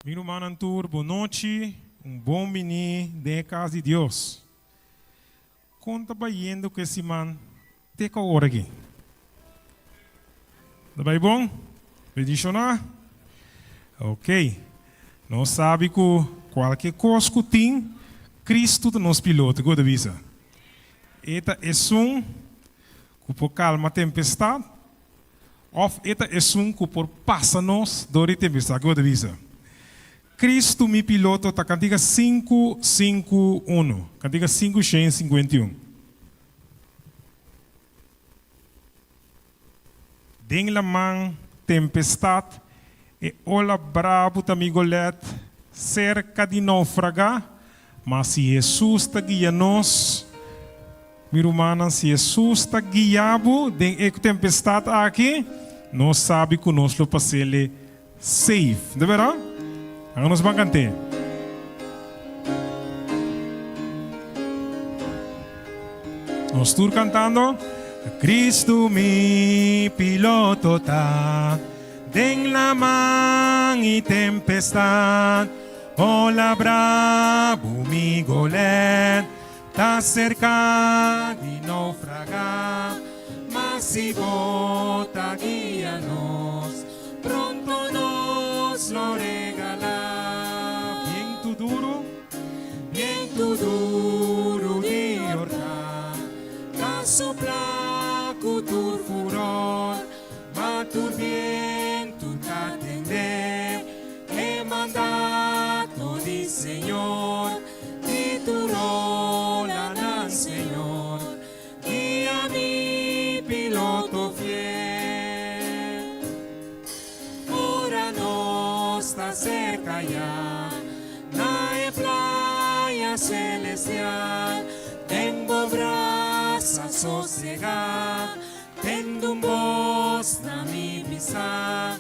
Mi rumannan tur, bon nochi, un bon bini den e kas di Dios. Kon ta bayendo ku e siman te ku awor aki? Ta bai bon? Bendishoná? Ok. Nos sabi ku kualke kos ku tin, Kristu ta nos piloto, ku bo ta bisa? E ta esun ku por kalma tempestat. Òf e ta esun ku por pasa nos dor di tempestad? Ke bo ta bisa? Kristu mi piloto ta kantiga sinku sinku unu. Kantiga sinku shen sinkuenta i un. Den laman tempestad e ola brabu ta mi golet serka di naufragá, ma si Hesus ta guia nos, Mi rumannan, si Hesus ta guia bo den e tempestad aki, nos sabi ku nos lo pas'ele safe. De berdad? Laga nos ban kant'é. Nos tur kantando. Cristo mi piloto ta den laman i tempestad, ola brabu mi golet. Ta serka di naufragá, ma si bo ta guia nos, pronto nos lo regalá. Bientu duru, bientu duru di orkan, ta supla ku tur furor, ma tur bientu ta tende e mandato di Señor. Di tur olanan, Señor, guia mi piloto fiel. Ora nos ta cerca ya na e playa celestial, den bo brasa sosega, tende un bos na mi bisa.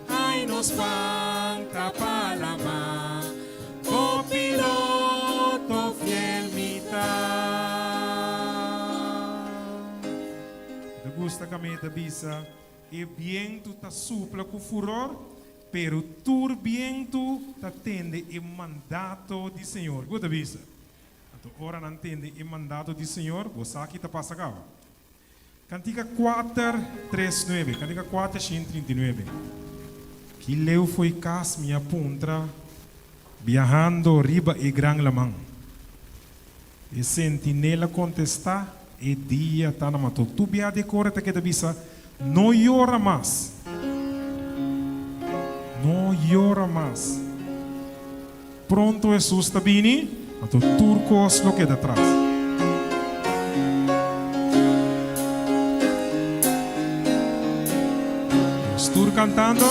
Ai nos spanta pa lama, bo piloto fiel mi ta. Mi ta gusta kami e ta bisa, E bientu ta supla ku furor, pero tur bientu ta tende e mandato di Señor. Ku bo ta bisa? Anto ora nan tende e mandato di Señor, bo sa ki ta pasa kaba. Kantika kuater tres nuebe Kantika kuater shin trinta i nuebe Ki leu fo'i kas mi a puntra Biahando riba e gran laman E sentinela kontestá E dia ta na mató Tur bia di e kore ta keda bisa No yora mas No yora mas Pronto Hesus ta bini, anto tur kos lo keda tras. Nos tur kantando.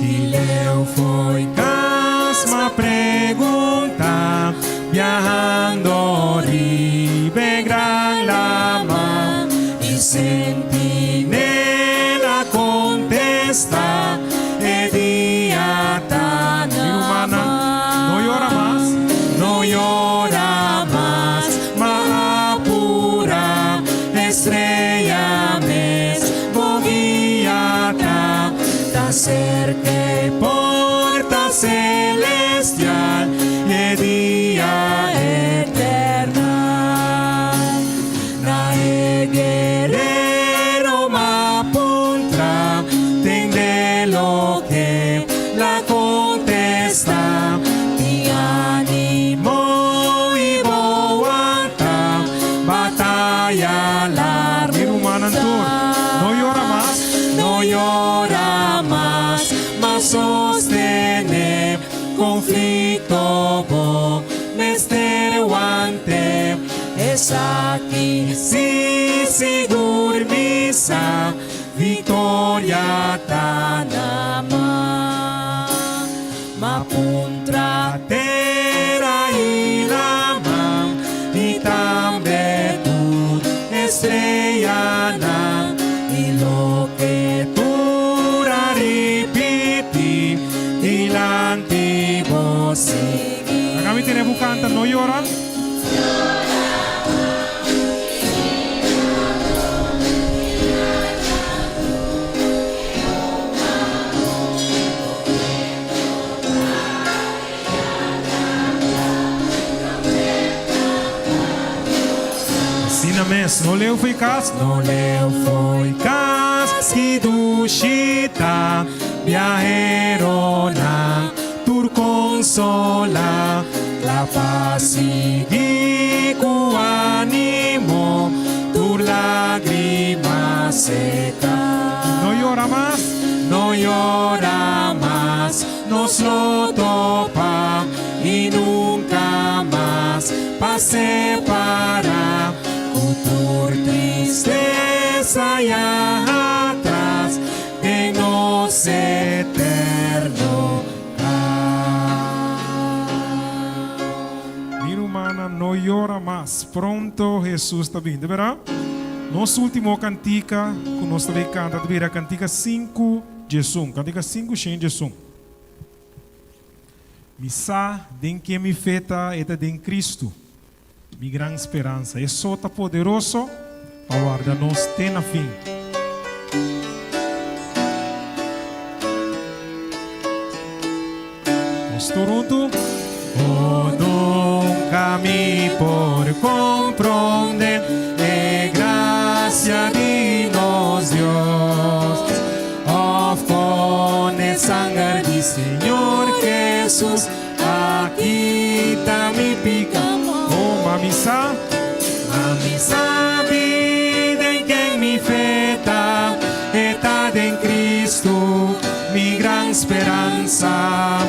Ki leu fo'i kas m'a pregunta, biahando riba e gran laman, i sentinela kontesta, E dia ta na. Mi rumannan, no yora mas. No yora mas, ma apura estrella mes bo guia ta. Ta cerca e porta celestial, e dia eterna. Na e guerero ma puntra, tende loke la contesta, Tin animo y bo wanta, bataya largu. Mi rumannan tur, no yora mas. No yora mas, ma sostene conflicto bo mester wante. Esaki si sigur mi sa, victoria ta na man. Ma puntra tera i laman, i tambe tur estrellanan, i loke tur a ripiti dilanti bo sigui. Laga mi tene bo canta, no yora. Asina mes, no leu fo'i kas. No leu fo'i kas, ki dushi ta, biaheronan tur konsolá, kla pa sigui ku ánimo, tur lágrima seká. No yora mas, no yora mas, nos lo topa i nunka mas pa separá, ku tur tristesa ya atras den nos eterno kas. Mi rumannan, no yora mas, pronto Hesus ta bini. Bera? Nos ultimo kantika ku nos ta bay kanta ta bira kantika sinku djesun, kantika sinku shen djesun. Mi sa den ken mi fe ta, e ta den Cristo, mi gran speransa. E so ta poderoso pa warda nos te na fin. Nos tur huntu. Oh, nunca mi por comprende e gracia di nos Dios, of con e sanger di Señor Jesus a kita mi pica. Oh, ma mi sa, ma mi sabi den ken mi fe ta, e ta den Cristo, mi gran speransa.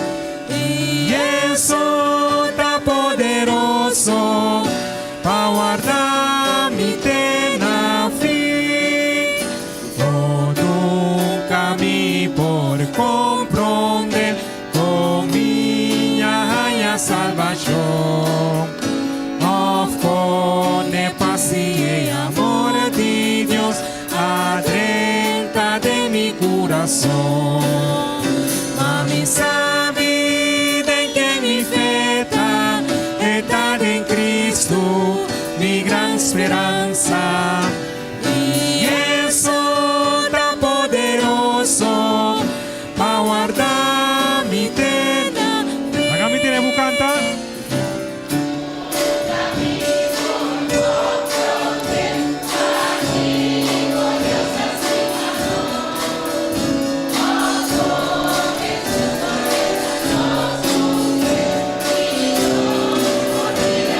I eso ta poderoso pa warda mi te na fin. Oh, nunca mi por comprende con mi a haña salvacion, of con e paz i e amor di Dios a drenta den mi curason. Ma mi sabi den ken mi fe ta, e ta den Cristo, mi gran speransa. I eso ta poderoso pa warda mi te na fin. Laga mi tene bo canta.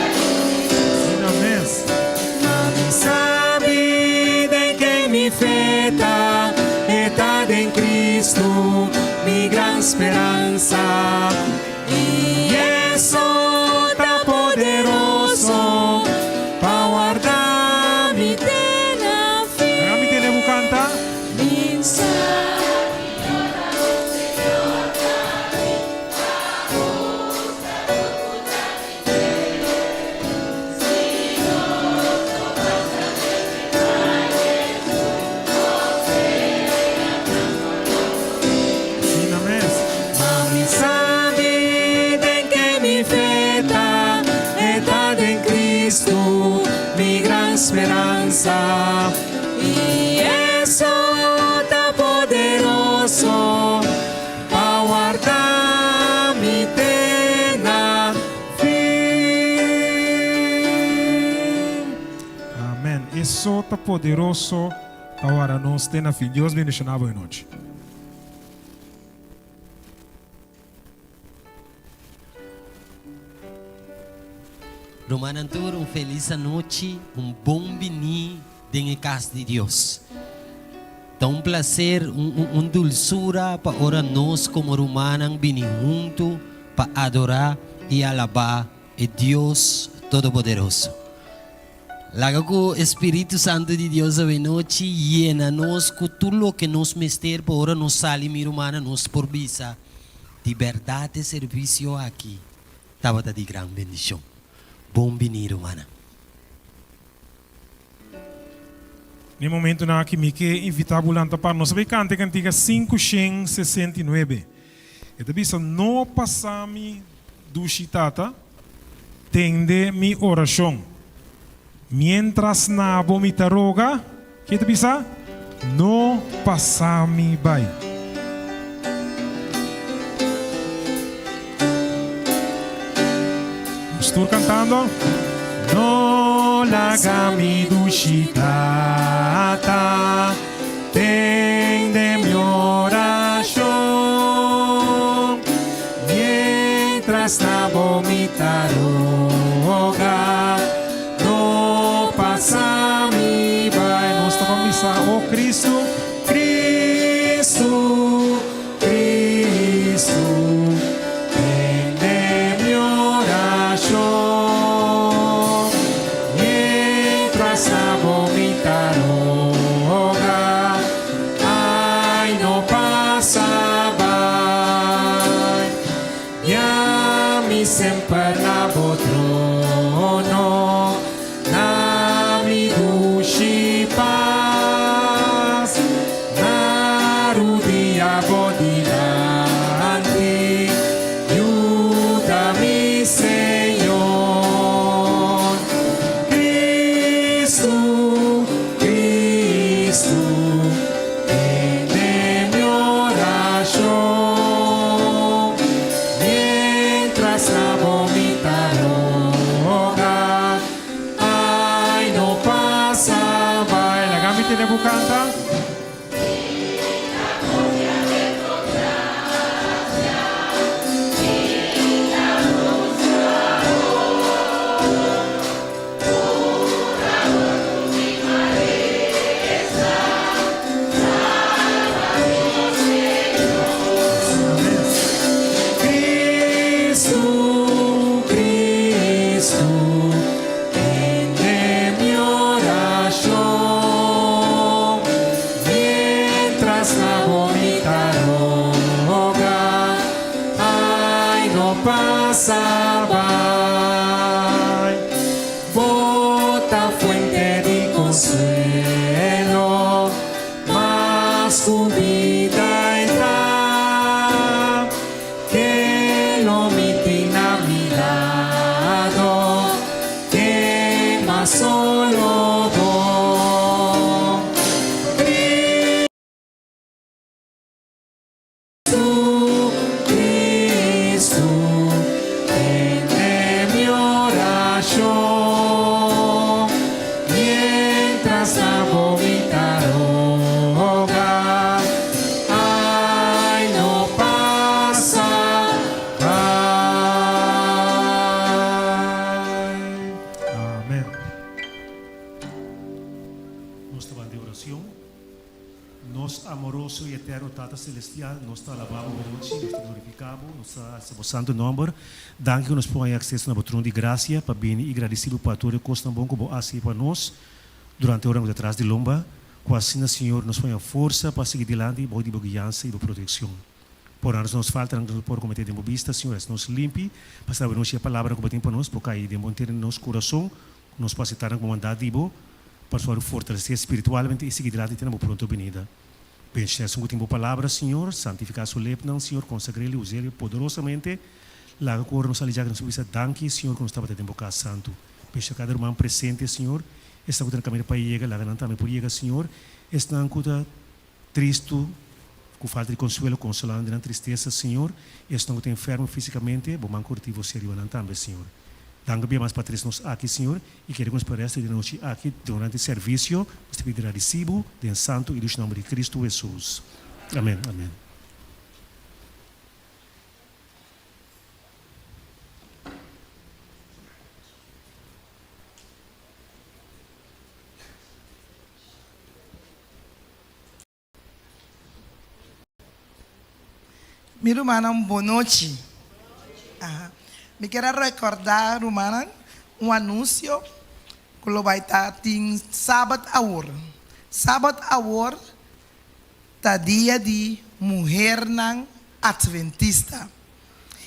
Asina mes. Ma mi sabi den ken mi fe ta, e ta den Cristo, mi gran speransa. I eso ta poderoso pa warda mi te na fin. Laga mi tene bo canta. Asina mes. Ma mi sabi den ke mi fe ta, e ta den Cristo, mi gran speransa. I eso ta poderoso. Pa warda mi te na fin. Amen. E so ta poderoso pa warda nos te na fin. Dios bendiciona bo e nochi. Rumannan tur un felis anochi, un bon bini den e kas di Dios. Ta un placer, un un dulsura pa ora nos como rumannan bini hunto pa adora y alaba e Dios Todopoderoso. Laga cu e Spiritu Santo di Dios awenochi yena nos cu tur loke nos mester pa ora nos sali mi rumannan nos por bisa, Di berdad e servicio aki tabata di gran bendicion. Bon bini rumannan. Na e momentunan aki mi ke invitá bo lanta para nos a bai kanta e kantiga 569. E ta bisa, No pasá mi dushi Tata, tende mi orashon. Miéntras na bo mi ta roga, ke ta bisa? No pasá mi bai. Nos tur kantando. No. Laga mi dushi Tata tende mi orashon, mientras na bo mi ta roga, no pasa mi bai. Nos ta ban bisa, O Cristo, Cristo, Cristo, tende mi orashon, mientras na bo mi ta roga, ai no pasa bai. Guia mi semper na bo trono, na mi dushi pas, na rudia bo dilanti, yuda mi Señor. Cristo, Cristo, tende mi orashon, mientras na bo mi ta roga, ai no pasa bai. Laga mi tende bo kanta. Cristo, Cristo, tende mi orashon, mientras na bo mi ta roga, ai no pasa bai. Bo ta fuente di konsuelo, mas ku bida e ta, ke lo mi tin na mi lado, ke mas solo bo. Cristo, Cristo, tende mi orashon, mientras na bo mi ta roga, ai no pasa bai. Amèn. Nos ta den orashon. Nos amoroso i eterno Tata Selestial, nos ta alabá Bo anochi, nos ta glorifiká Bo, nos ta alsa Bo santu nòmber. Danki ku nos por haña akseso na Bo trono di grasia pa bini i gradisí Bo pa tur e kosnan bon ku Bo a hasi pa nos durante ora ku ta tras di lomba. Ku asina, Señor, nos por haña forsa pa sigui dilanti bou di Bo guiansa i Bo protekshon. Pordona nos faltanan ku nos por kometé den Bo bista, Señor, hasi nos limpi pa sabe nos i e palabranan ku Bo tin pa nos por kai den Bo entero den nos kurason, ku nos por aseptá nan komo mandat di Bo, pa nos wòrdu fortalesé spiritualmente i sigui dilanti te na Bo pronto binida. Benshoná esun ku tin Bo palabra, Señor, santifiká su lepnan, Señor, konsagr'el i us'el poderosamente. Laga ku ora nos sali djaki nos por bisa, Danki, Señor, ku nos tabata den Bo kas santu. Benshoná kada ruman presente, Señor, esnan ku ta na kaminda pa yega, laga nan tambe por yega, Señor. Esnan ku ta tristu, ku falta di konsuelo, konsolá nan den nan tristesa, Señor. Esnan ku ta enfermo físikamente, Bo man kurativo sea riba nan tambe, Señor. Danki bia mas pa tres nos aki, Señor, i kere ku nos por resta di nochi aki durante servisio. Nos ta pidi gradisí Bo den santu i dushi nomber di Kristu Hesus. Amen. Amen. Mi rumannan bon nochi. Aha. Mi kier a rekordá rumannan un anunsio ku lo bai ta tin sabat awor. Sabat awor ta dia di muhernan atventista.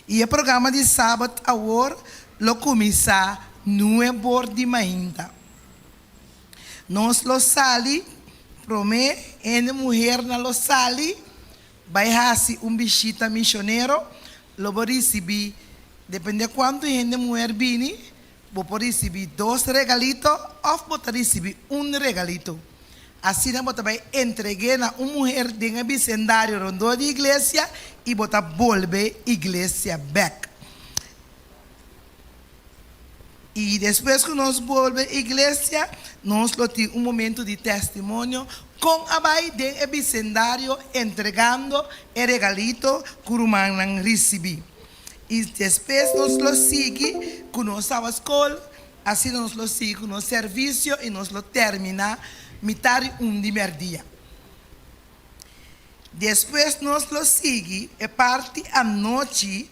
I e programa di sabat awor lo kuminsá nuebor di mainta. Nos lo sali promé, hende muhernan lo sali bai hasi un bishita mishonero, lo bo risibí, depende kuantu hende muher bini, bo por risibí dos regalito òf bo ta risibí un regalito. Asina bo ta bai entreg'é na un muher den e bisendario rondó di iglesia i bo ta bolbe iglesia bèk. I despues ku nos bolbe iglesia, nos lo tin un momento di testimonio kon a bai den e bisendario entregando e regalito ku rumannan risibí. I despues nos lo sigui ku nos sabaskol, asina nos lo sigui ku nos servisio i nos lo terminá mitar di un di mèrdia. Despues nos lo sigui e parti anochi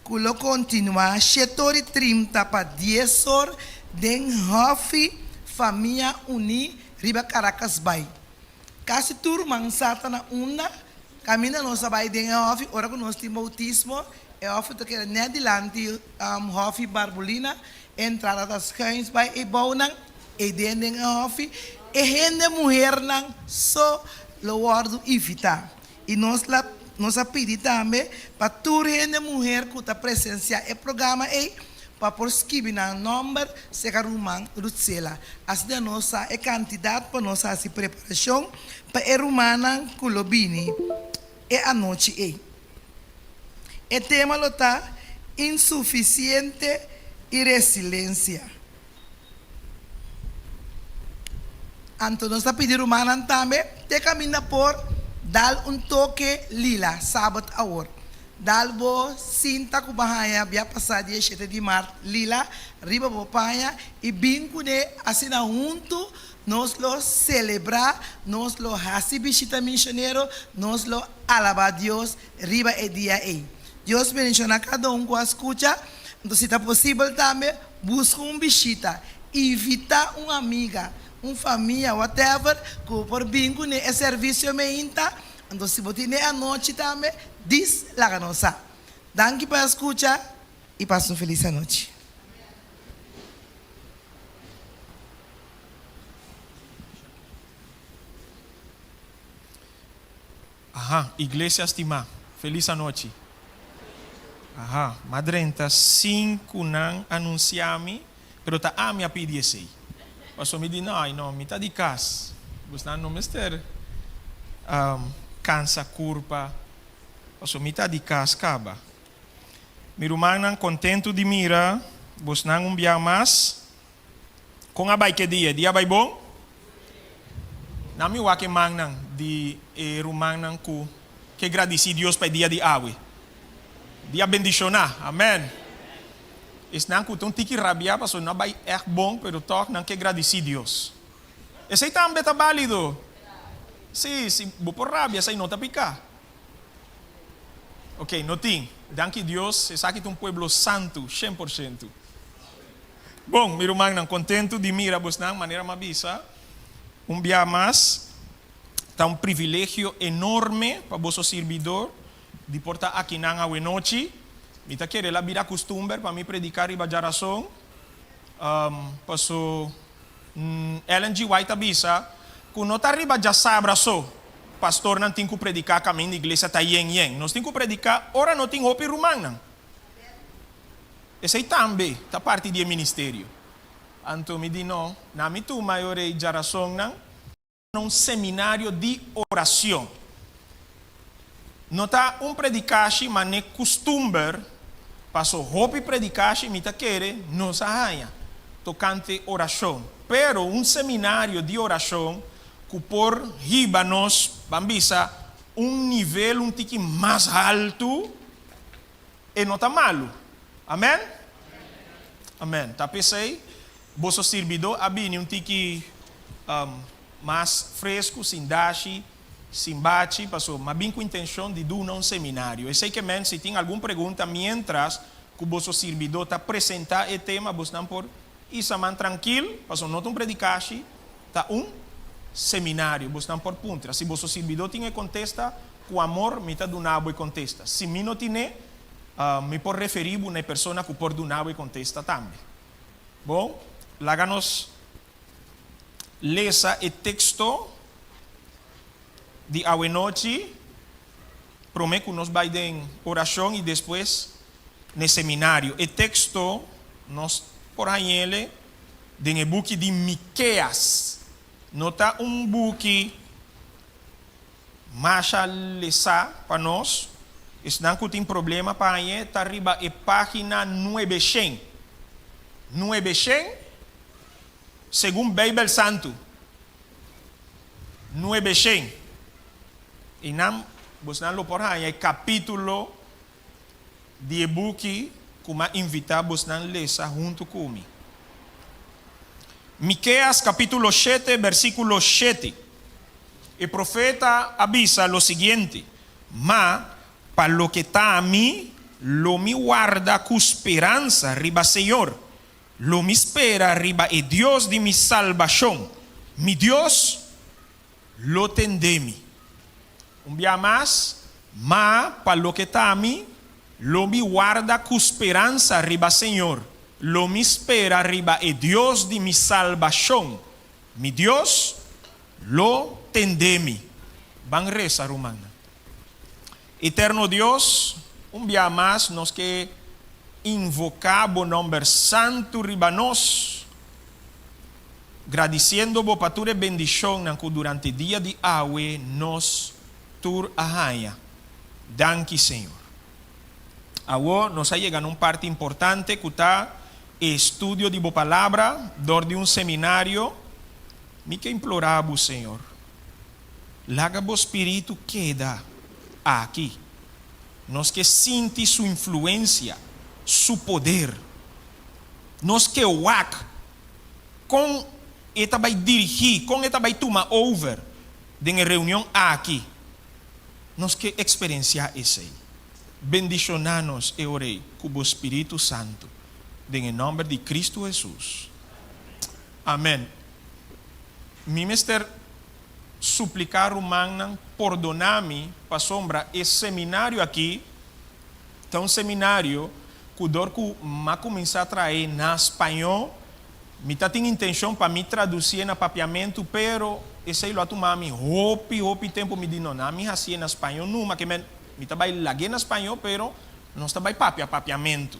ku lo kontinuá shetor i trinta pa dies or den Hòfi Famia Uní riba Caracasbaai. Kasi tur man sa ta na unda kaminda nos a bai den e hòfi ora ku nos tin boutismo. E hòfi ta keda nèt dilanti Hòfi Barbulina. E entrada ta schuins bai e bounan. E den den e hòfi e hende muhernan so lo wòrdu invitá. I nos la nos a pidi tambe pa tur hende muher ku ta presensiá e programa ei pa por skibi nan nòmber serka ruman Rutsela. Asina nos sa e kantidat pa nos hasi preparashon pa e rumannan ku lo bini e anochi ei. E tema lo ta Insufisiente i Resilensia. Anto nos ta pidi rumannan tambe te kaminda por dal un toke lila sabat awor. Dal bo sinta ku bo haña bia pasá di e shete di mart lila riba bo paña i bin kuné asina huntu nos lo selebrá, nos lo hasi bishita mishonero, nos lo alabá Dios riba e dia ei. Dios bendishoná kada un ku a skucha. Anto si ta posibel tambe buska un bishita, invitá un amiga, un famia, whatever, ku bo por bin kuné e servisio meinta. Anto si bo tin e anochi tambe, dis laga nos sa. Danki pa a skucha i pasa un felis anochi. Aha, iglesia stimá, felis anochi. Aha, m'a drenta sin ku nan anunsiá mi, pero ta ami a pidi esei. Pasobra mi di, no, ai no, mi ta di kas. Bosnan no mester kansa kurpa, pasobra mi ta di kas kaba. Mi rumannan kontentu di mira bosnan un bia mas. Kon a bai ke dia? E dia a bai bon? Nan mi wak e mannan di e rumannan ku ke gradisí Dios pa e dia di awe. Dia bendishoná. Amèn. Esnan ku ta un tiki rabiá pasobra no a bai ègt bon, pero tòg nan ke gradisí Dios. Esei tambe ta bálido. Sí, si bo por rabia, esei no ta piká. Oké, no tin. Danki Dios, esaki ta un pueblo santu, 100%. Bon, mi rumannan, kontentu di mira bosnan, manera mi a bisa un bia mas, ta un privilegio enorme pa boso sirbidor di por ta akinan awenochi. Mi ta kere el a bira kustumber pa mi prediká riba djarason, paso Ellen G. White a bisa ku no ta riba djasabra so pastornan tin ku prediká kaminda iglesia ta yen yen. Nos tin ku prediká ora no tin hopi rumannan. Esei tambe ta parti di e ministerio. Anto mi di no, na mi tuma e ora ei djarasonnan na un seminario di oracion. No ta un predikashi ma n'e kustumber, paso hopi predikashi mi ta kere nos a haña tokante orashon. Pero un seminario di orashon ku por hiba nos, ban bisa, un nivel un tiki mas haltu, E no ta malu. Amen? Amen. Ta p'esei boso sirbidó a bini un tiki mas fresku, sin dashi, sin bachi, paso m'a bin ku intenshon di duna un seminario. Esei ke men, si tin algun pregunta miéntras ku boso sirbidó ta presentá e tema, bosnan por isa man trankil, paso no ta un predikashi, Ta un seminario. Bosnan por puntra. Si boso sirbidó tin e kontesta, ku amor mi ta duna bo e kontesta. Si mi no tin'é, mi por referí bo na e persona ku por duna bo e kontesta tambe. Bon, laga nos lesa e teksto di awenochi promé ku nos bai den orashon i despues n'e seminario. E teksto nos por hañ'ele Den e buki di Mikeas no ta un buki masha lesá pa nos. Esnan ku tin problema pa hañ'é ta riba e página nuebeshen. 900, segun Beibel Santu. 900. I nan, bosnan lo por haña e kapítulo di e buki ku m'a invitá bosnan lesa huntu ku mi. Mikeas kapítulo shete, versíkulo shete. E profeta a bisa lo siguiente, Ma pa loke ta ami, lo mi warda ku speransa riba Señor, lo mi spera riba e Dios di mi salbashon. Mi Dios lo tende mi. Un bia mas, Ma pa loke ta ami, lo mi warda ku speransa riba Señor, lo mi spera riba e Dios di mi salbashon. Mi Dios lo tende mi. Ban resa, rumannan. Eterno Dios, un bia mas nos ke invoká bo nòmber santu riba nos, gradisiendo bo pa tur e bendishonnan ku durante dia di awe nos tur a haña. Danki, Señor. Awor nos a yega na un parti importante ku ta e estudio di bo Palabra dor di un seminario. Mi ke implorá bo, Señor, laga bo spiritu keda aki. Nos ke sinti su influensia, su poder. Nos ke wak kon e ta bai dirigí, kon e ta bai tuma over den e reunion aki. Nos ke eksperensiá esei. Bendishoná nos e ora ei ku bo Spiritu Santu, den e nòmber di Kristu Hesus. Amèn. Mi mester supliká rumannan pordoná mi pasobra e seminario akí ta un seminario ku dor ku m'a kuminsá trae na spañó, Mi ta tin intencion pa mi traducié na papiamentu, pero esey lo a tuma mi hopi, hopi tempo. Mi di, no, na mi hacié na spañó numa, ke men, mi ta bay lagué na spañó, pero nos ta bay papia papiamentu.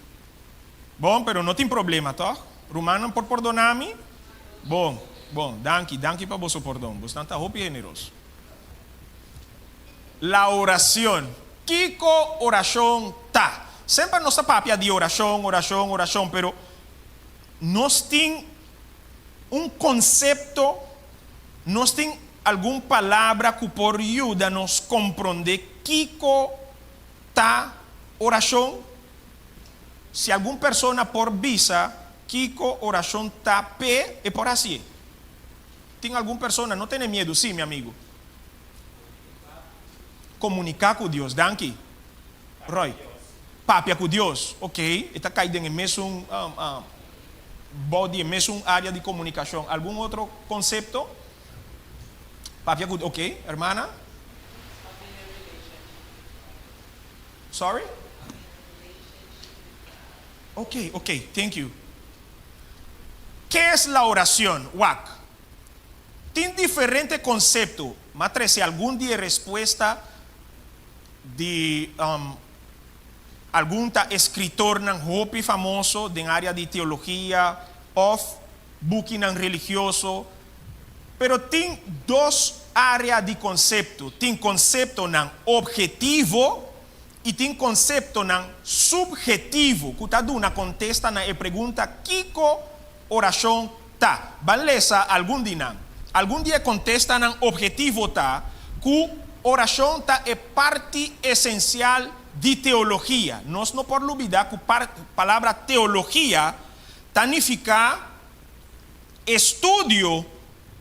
Bon, pero no tin problema, toch? Rumannan por pordona mi? Bon, bon, danki, danki pa boso pordon. Bosnan ta hopi generoso. La oracion. Kico oracion ta? Semper nos ta papia di oracion, oracion, oracion, pero Nos tin un konsepto, nos tin algun palabra ku por yuda nos komprondé kiko ta orashon? Si algun persona por bisa kiko orashon ta p'e, e por hasié. Tin algun persona, no tene miedu, sí, mi amigu. Komuniká ku Dios. Danki, Roy. Papia ku Dios, ok, e ta kai den e mesun bou di e mesun área di komunikashon. Algun otro konsepto? Papia ku, ok, hermana? Sorry? Ok, ok, thank you. Ke es la oracion? Wak, tin diferente konsepto, m'a trese algun di e respuesta di algun ta eskritornan hopi famoso den área di teologia òf bukinan religioso. Pero tin dos área di konsepto, tin konseptonan ophetivo i tin konseptonan suphetivo ku ta duna kontesta na e pregunta kiko orashon ta. Ban lesa algun di nan. Algun di e kontestanan ophetivo ta ku orashon ta e parti esensial di teologia. Nos no por lubidá ku palabra teologia ta nifiká estudio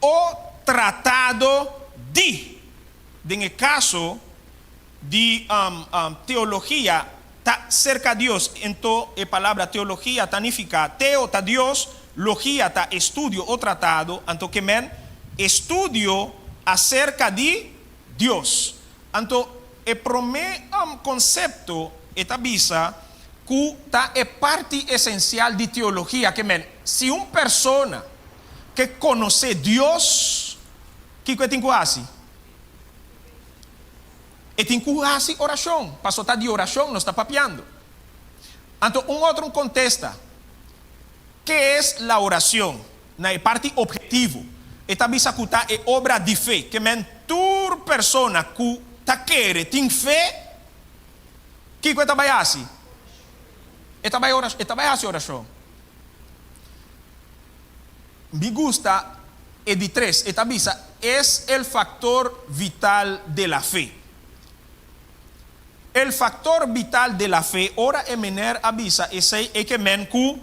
o tratado di. Den e kaso di teologia ta serka Dios, ento e palabra teologia ta nifiká teo ta Dios, logia ta estudio o tratado, anto ke men estudio aserka di Dios. Anto e promé konsepto e ta bisa ku ta e parti esensial di teologia, ke men si un persona ke konosé Dios, kiko e tin ku hasi? E tin ku hasi orashon, paso ta di orashon nos ta papiando. Anto un otro un kontesta, Ke es la oracion? Na e parti ophetivo, e ta bisa ku ta e obra di fe, ke men tur persona ku ta kere tin fe, kiko e ta bai hasi? E ta bai e ta bai hasi orashon. Mi gusta e di tres, e ta bisa, Es el factor vital de la fe. El factor vital de la fe, ora e mener a bisa esei e ke men ku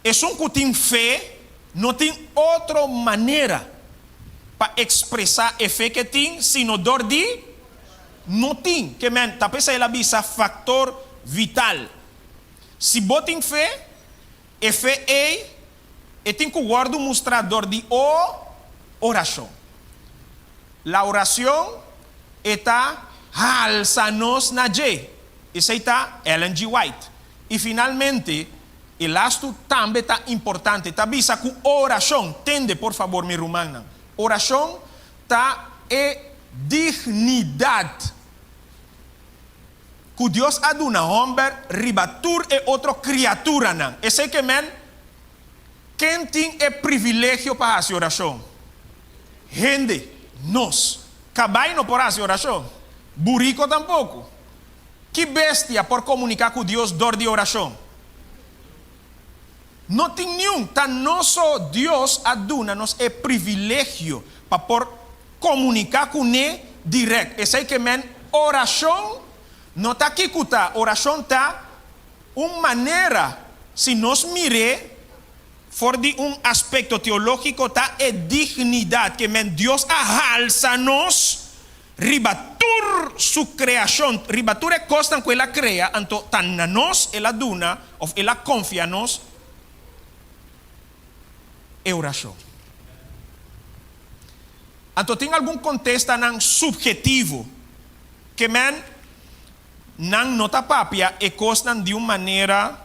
esun ku tin fe no tin otro manera pa ekspresá e fe ke tin sino dor di no tin ke men ta p'esei el a bisa factor vital. Si bo tin fe, e fe ei e tin ku wòrdu mustrá dor di o orashon. La orashon e ta halsa nos na dje. Esei ta Ellen G. White. I finalmente, e lastu tambe ta importante, ta bisa ku orashon, tende por fabor mi rumannan, orashon ta e dignidat ku Dios a duna hòmber riba tur e otro kriaturanan. Esei ke men, ken tin e privilegio pa hasi orashon? Hende, nos. Kabai no por hasi orashon. Buriko tampoko. Ki bestia por komuniká ku Dios dor di orashon? No tin niun. Ta nos so Dios a duna nos e privilegio pa por komuniká kuné dirèkt. Esei ke men orashon no ta kiko ta. Orashon ta un manera, si nos mir'é for di un aspekto teológiko, ta e dignidat ke men Dios a halsa nos riba tur su kreashon, riba tur e kosnan ku el a krea, anto ta na nos el a duna òf el a konfia nos e orashon. Anto tin algun kontestanan suphetivo ke men nan no ta papia e kosnan di un manera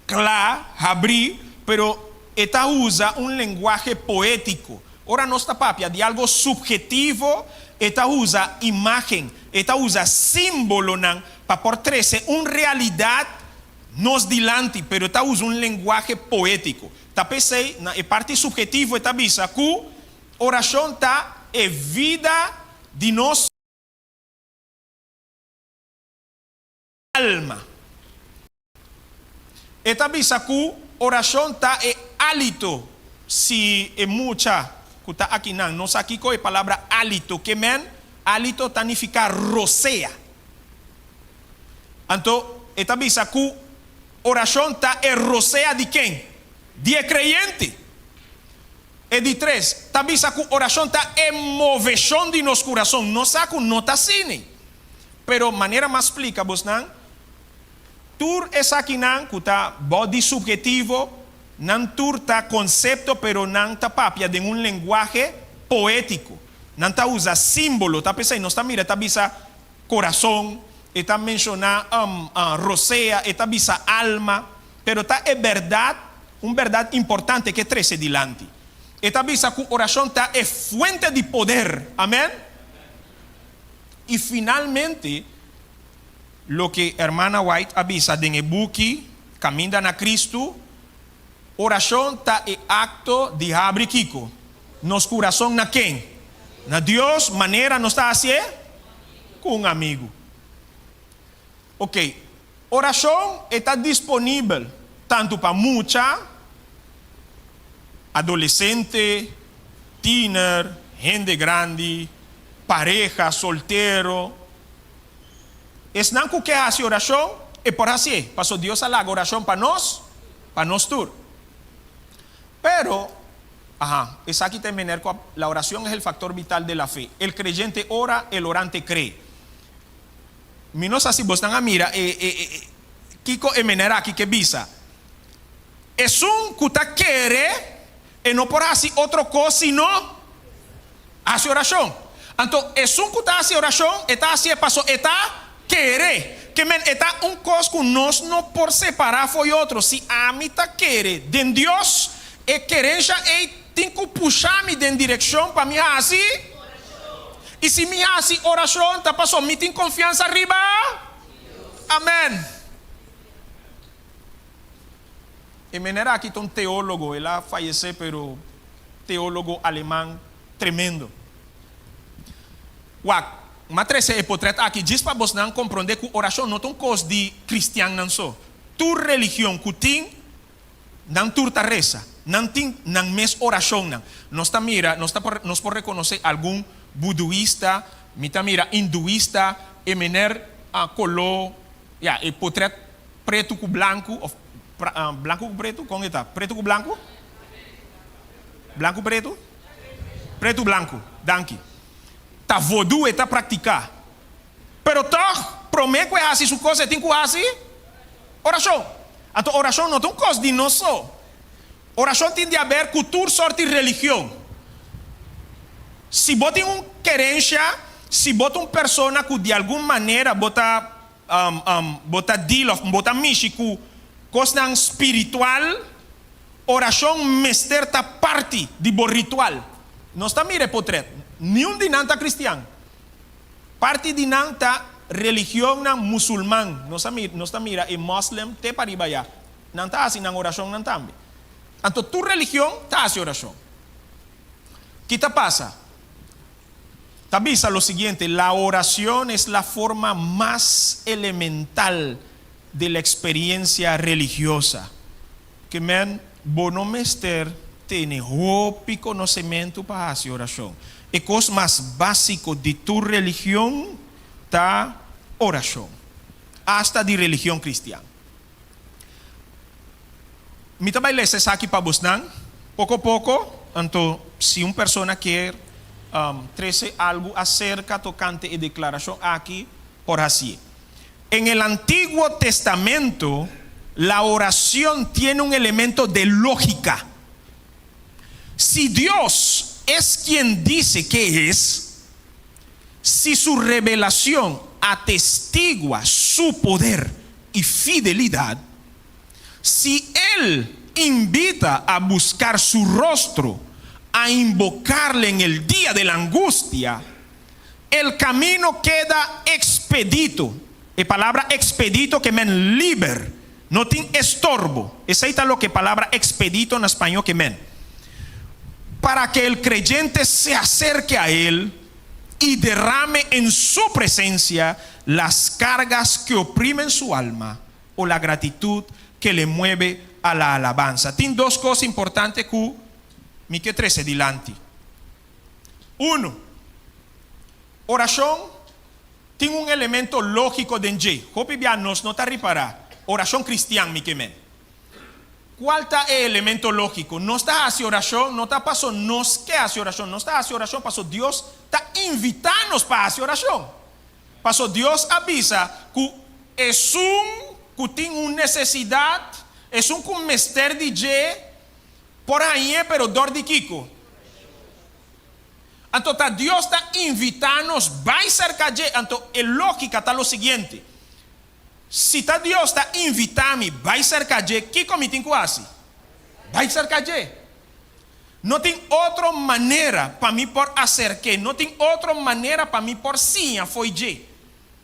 kla, habrí, pero e ta usa un lenguahe poétiko. Ora nos ta papia di algo suphetivo, e ta usa imágen, e ta usa símbolonan pa por trese un realidat nos dilanti, pero e ta usa un lenguahe poétiko. Ta p'esei, na e parti suphetivo e ta bisa ku orashon ta e vida di nos alma. E ta bisa ku orashon ta e alito. Si e mucha ku ta akinan no sa kiko e palabra alito ke men, alito ta nifiká rosea. Anto e ta bisa ku orashon ta e rosea di ken? Di e kreyente. E di tres, ta bisa ku orashon ta e moveshon di nos kurason. Nos sa ku no ta asina. Pero manera m'a splika bosnan, tur esakinan ku ta bou di subhetivo, nan tur ta konsepto pero nan ta papia den un lenguahe poétiko. Nan ta usa símbolo, ta p'esei nos ta mira ta bisa kurason, e ta menshoná rosea, e ta bisa alma, pero ta e bèrdat, un bèrdat importante ke trese dilanti. E ta bisa ku orashon ta e fuente di poder. Amèn? I finalmente, loke Hermana White a bisa den e buki Kaminda na Kristu, Orashon ta e akto di habri kiko? Nos kurason na ken? Na Dios, manera nos ta hasié ku un amigu. Oke, orashon e ta disponibel tantu pa mucha, adolesente, tiner, hende grandi, pareha, soltero. Esnan ku ke hasi orashon, e por hasié, paso Dios a laga orashon pa nos, pa nos tur. Pero, aha, esaki ta e mener ku a, la oracion es el factor vital de la fe. El creyente ora, el orante cree. Mi no sa si bosnan a mira e, e, e, kiko e mener aki ke bisa. Esun ku ta kere, e no por hasi otro kos sino hasi orashon. Anto, esun ku ta hasi orashon, e ta hasié paso e ta kere. Ke men, e ta un kos ku nos no por separá fo'i otro. Si ami ta kere den Dios, e kerensha ei tin ku pusha mi den direkshon pa mi hasi. I si mi hasi orashon, ta paso mi tin konfiansa riba. Amèn. E mener aki ta un teólogo, el a fayesé pero teólogo aleman tremendo. Wak, m'a trese e potret aki djis pa bosnan komprondé ku orashon no ta un kos di kristiannan so. Tur religion ku tin, nan tur ta resa. Nan tin nan mes orashonnan. Nos ta mira, nos ta por, nos por rekonosé algun buduista, mi ta mira hinduista, e mener a koló, ya, e potrèt pretu ku blanku, òf blanku ku pretu, kon e ta? Pretu ku blanku? Blanku pretu? Pretu blanku, danki. Ta vodú e ta praktiká. Pero tòg, promé ku e hasi su kos e tin ku hasi orashon. Anto orashon no ta un kos di nos so. Orashon tin di aber ku tur sort di religion. Si bo tin un kerensha, si bo ta un persona ku di algun manera bo ta bo ta deal òf bo ta mishi ku kosnan spiritual, orashon mester ta parti di bo ritual. Nos ta mira e potret. Niun di nan ta kristian. Parti di nan ta religionnan musulman. Nos a mira, nos ta mira e moslim te pariba ya. Nan ta hasi nan orashonnan tambe. Anto tur religion ta hasi orashon. Ki ta pasa? Ta bisa lo siguiente, La oracion es la forma mas elemental de la experiencia religiosa. Ke men, bo no mester tene hopi konosementu pa hasi orashon. E kos mas básiko di tur religion ta orashon, asta di religion kristian. Mi ta bai lesa esaki pa bosnan poko poko, anto si un persona kier trese algu aserka tokante e deklarashon aki, por hasié. En el Antiguo Testamento la oración tiene un elemento de lógica. Si Dios es quien dice que es, si su revelación atestigua su poder y fidelidad, si Él invita a buscar su rostro, a invocarle en el día de la angustia, El camino keda expedito. E palabra expedito ke men liber, no tin estorbo. Esei ta loke e palabra expedito na spañó ke men. Para que el creyente se acerque a Él y derrame en su presencia las cargas que oprimen su alma o la gratitud que le mueve a la alabanza. Tin dos cos importante cu mi ke trece dilanti. Unu, orashon tin un elemento lógiko den dje. Hopi bia nos no ta ripará. Orashon kristian, mi ke men. Kual ta e elemento lógiko? Nos ta hasi orashon no ta paso nos ke hasi orashon. Nos ta hasi orashon paso Dios ta invitá nos pa hasi orashon. Paso Dios a bisa ku esun ku tin un nesesidat, esun ku mester di dje, Por hañ'é, pero dor di kiko? Anto ta Dios ta invitá nos bai serka dje. Anto e lógika ta lo siguiente, Si ta Dios ta invitá mi bai serka dje, kiko mi tin ku hasi? Bai serka dje. No tin otro manera pa mi por aserk'é, no tin otro manera pa mi por siña fo'i dje.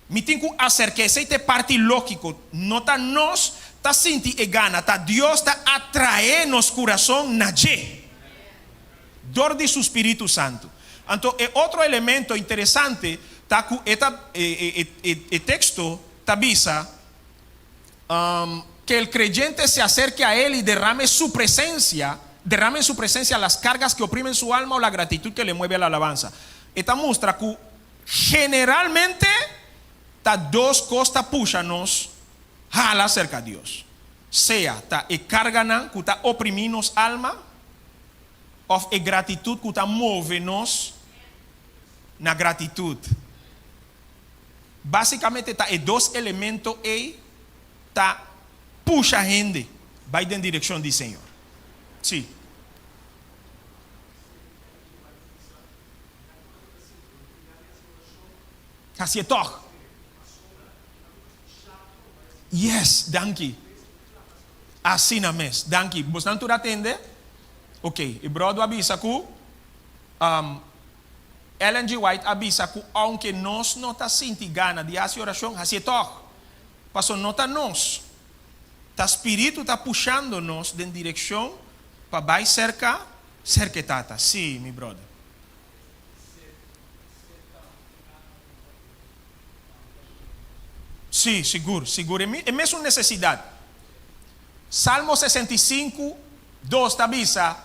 Mi tin ku aserk'é. Esei ta e parti lógiko. No ta nos ta sinti e gana, ta Dios ta atraé nos kurason na dje dor di su spiritu santu. Anto e otro elemento interesante ta ku e ta e teksto ta bisa ke el kreyente se aserke a él i derrame su presensia, derrame en su presensia las kargas ke oprimen su alma o la gratitud ke le mueve a la alabansa. E ta mustra ku Generalmente ta dos kos ta pusha nos hala serka Dios, sea ta e karganan ku ta oprimí nos alma òf e gratitut ku ta move nos na gratitut. Básikamente ta e dos elemento ei ta pusha hende bai den direkshon di Señor. Sí. Hasié tòg. Yes, danki. Asina mes, danki. Bosnan tur a tende? Ok, e brodo a bisa ku Ellen G. White a bisa ku ounke nos no ta sinti gana di hasi orashon, hasié tòg. Paso no ta nos, ta Spiritu ta pushando nos den direkshon pa bai serka serka e Tata. Sí, mi brother. Sí, sigur, sigur. E mesun nesesidat. Salmo 65, Dos ta bisa,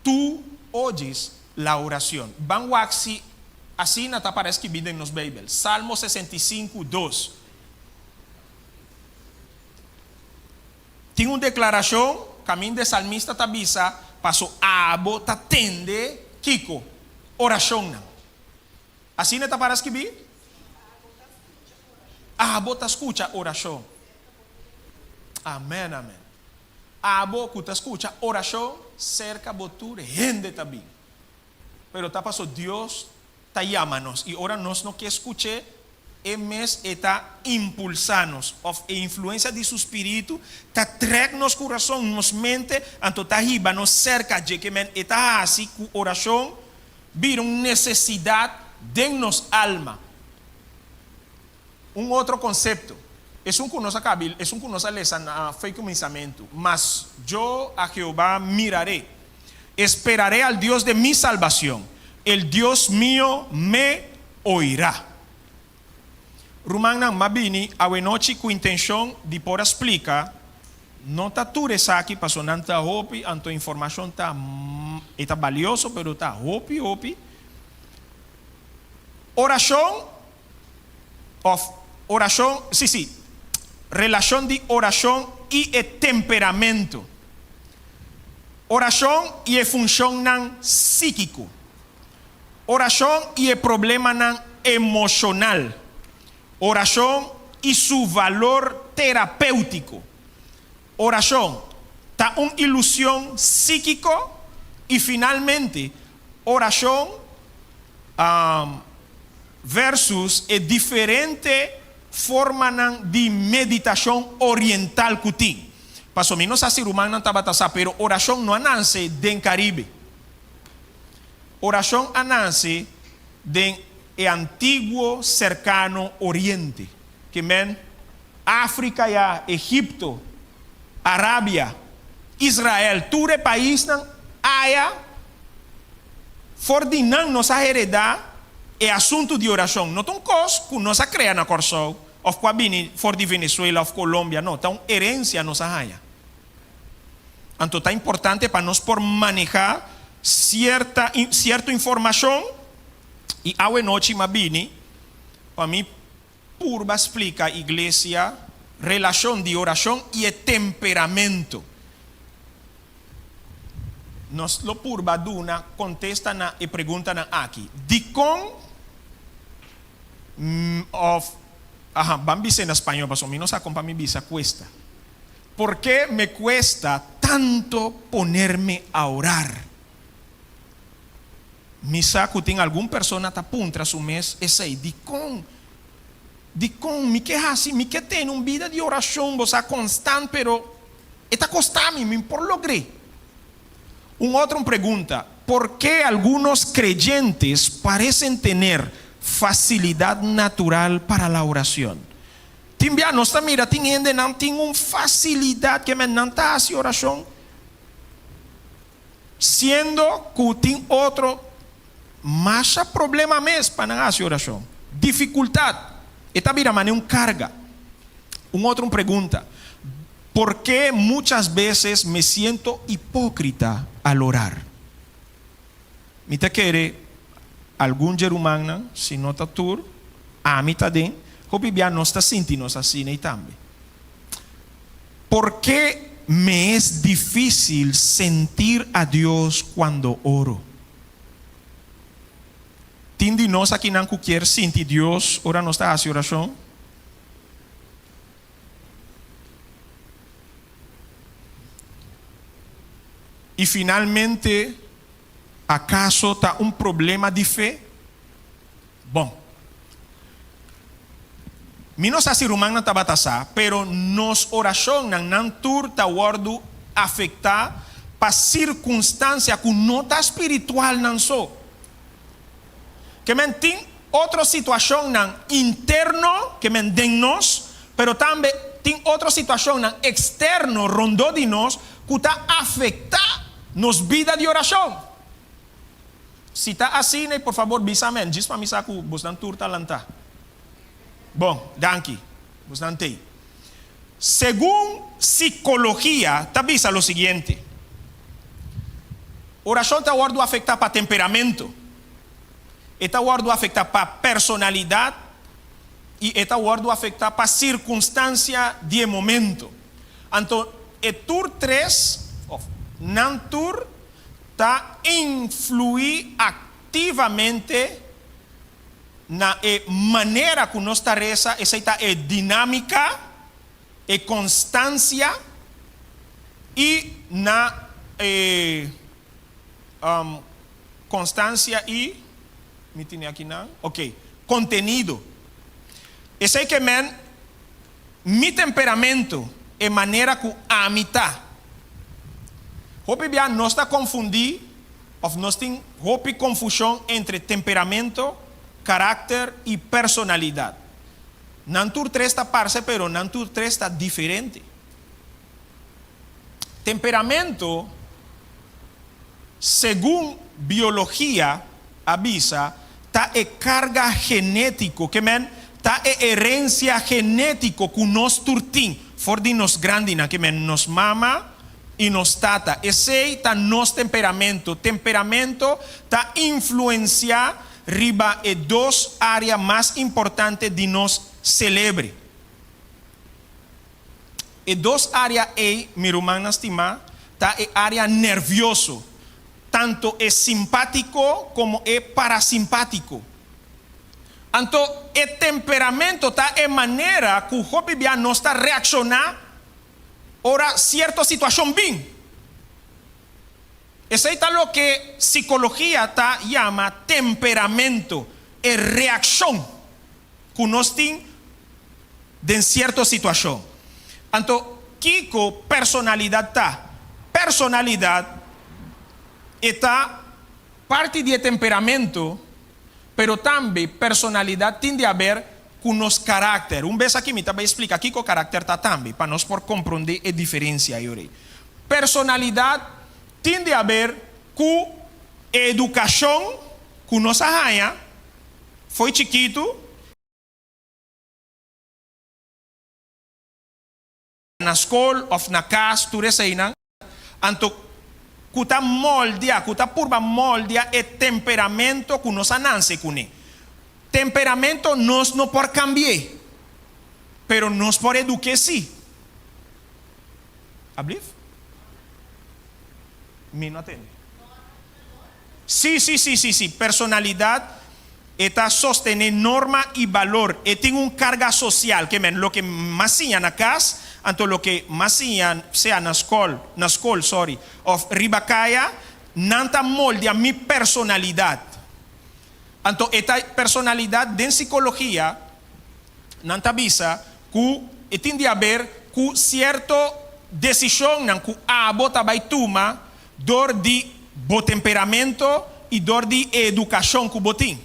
Tú oyes la oración. Ban wak si asina ta para skibí den nos Beibel. Salmo 65, dos. Tin un deklarashon kaminda e salmista ta bisa, Paso abo ta tende kiko? Orashonnan. Asina ta para skibí? Abo ta skucha orashon. Amèn, amèn. Abo ku ta skucha orashon, serka bo tur hende ta bin. Pero ta paso Dios ta yama nos, i ora nos no ke skuch'é, E mes e ta impulsá nos, òf e influensia di Su Spiritu ta trèk nos kurason, nos mente, anto ta hiba nos serka dje. Ke men e ta hasi ku orashon bira un nesesidat den nos alma. Un otro konsepto, esun ku nos a kabi, esun ku nos a lesa na fe kuminsamentu, Mas yo a Jehová miraré, esperaré al Dios de mi salbacion, el Dios mío me oirá. Rumannan, m'a bini awenochi ku intenshon di por a splika, no ta tur esaki paso nan ta hopi, anto informashon ta, e ta balioso pero ta hopi hopi. Orashon Of orashon, sí, sí, relashon di orashon i e temperamento. Orashon i e funshonnan síkiko. Orashon i e problemanan emoshonal. Orashon i su valor terapéutiko. Orashon ta un ilusion síkiko i finalmente orashon versus e diferente formanan di meditashon oriental ku tin. Pasobra mi no sa si rumannan tabata sa, pero orashon no a nanse den Karibe. Orashon a nanse den e antiguo Serkano Oriente. Ke men Afrika ya, Egipto, Arabia, Israel, tur e paisnan aya, for di nan nos a heredá e asuntu di orashon. No ta un kos ku nos a krea na Kòrsou òf ku a bini for di Venezuela òf Colombia, no, ta un herensia nos a haña. Anto ta importante pa nos por manehá sierta sierto informashon i awe nochi m'a bini pa mi Purba splika iglesia relashon di orashon i e temperamento. Nos lo purba duna kontesta na e preguntanan aki, Dikon òf, aha, ban bis'é na spañó pasobra mi no sa kon pa mi bisa kuesta. Por ke me kuesta tanto ponerme a orar? Mi sa ku tin algun persona ta puntra su mes esei, Dikon? Dikon mi ke hasi? Mi ke tene un bida di orashon, bo sa, konstant, pero e ta kosta mi, mi por logr'é. Un otro un pregunta, Por ke algunos kreyentes parecen tener facilidad natural para la oracion? Tin bia nos ta mira tin hendenan tin un facilidad ke men nan ta hasi orashon. Siendo cu tin otro masha problema mes pa nan haci oracion. Dificultad. E ta bira mane un carga. Un otro un pregunta, Por ke muchas beces me siento hipocrita al orar? Mi ta kere algun dje rumannan, si no ta tur, ami ta den, hopi bia nos ta sinti nos asina y tambe. Por ke me es difícil sentir a Dios cuando oro? Tin di nos akinan ku kier sinti Dios ora nos ta hasi orashon? I finalmente, akaso ta un problema di fe? Bon. Mi no sa si rumannan tabata sa, pero nos orashonnan nan tur ta wòrdu afektá pa sirkunstansia ku no ta spiritual nan so. Ke men tin otro situashonnan interno ke men den nos, pero tambe tin otro situashonnan eksterno rondó di nos ku ta afektá nos bida di orashon. Si ta asina, por fabor bisa amen, djis pa mi sa ku bosnan tur ta lantá. Bon, danki. Bosnan tei. Segun sikologia ta bisa lo siguiente. Orashon ta wòrdu afektá pa temperamento, e ta wòrdu afektá pa personalidat i e ta wòrdu afektá pa sirkunstansia di e momento. Anto e tur tres, òf nan tur, ta influí aktivamente na e manera ku nos ta resa, esei ta e dinámika, e konstansia i na e konstansia i, mi tene akinan, ok, kontenido. Esei ke men mi temperamento, e manera ku ami ta. Hopi bia nos ta konfundí òf nos tin hopi konfushon entre temperamento, karakter i personalidat. Nan tur tres ta parse pero nan tur tres ta diferente. Temperamento, segun biologia a bisa, ta e karga genétiko, ke men ta e herensia genétiko ku nos tur tin for di nos grandinan, ke men nos mama i nos tata. Esei ta nos temperamento. Temperamento ta influensiá riba e dos área mas importante di nos selebre. E dos área ei, mi rumannan stimá, ta e área nervioso, tanto e simpátiko komo e parasimpátiko. Anto, e temperamento ta e manera ku hopi bia nos ta reakshoná ora sierto situashon bin. Esei ta loke sikologia ta yama temperamento, e reakshon ku nos tin den sierto situashon. Anto, kiko personalidat ta? Personalidat e ta parti di e temperamento, pero tambe personalidat tin di haber ku nos karakter. Un bes aki mi ta bai splika kiko karakter ta tambe, pa nos por komprondé e diferensia ei. Personalidat tin di haber ku edukashon ku nos a haña fo'i chikitu, na skol òf na kas, tur eseinan, anto ku ta moldia, ku ta purba moldia e temperamento ku nos a nanse kuné. Temperamento nos no por kambi'é, pero nos por eduk'é sí. Ablief? Mi no a tende. Sí, sí, sí, sí, sí. Personalidad e ta sostené norma i balor. E tin un karga sosial. Ke men, loke mas siña na kas, anto loke mas siña sea na skol, na skol, sorry, òf riba kaya, nan ta moldia mi personalidad. Anto e ta personalidad den sikologia. Nan ta bisa ku e tin di haber ku sierto desishonnan ku abo ta bai tuma dor di bo temperamento i dor di e edukashon ku bo tin.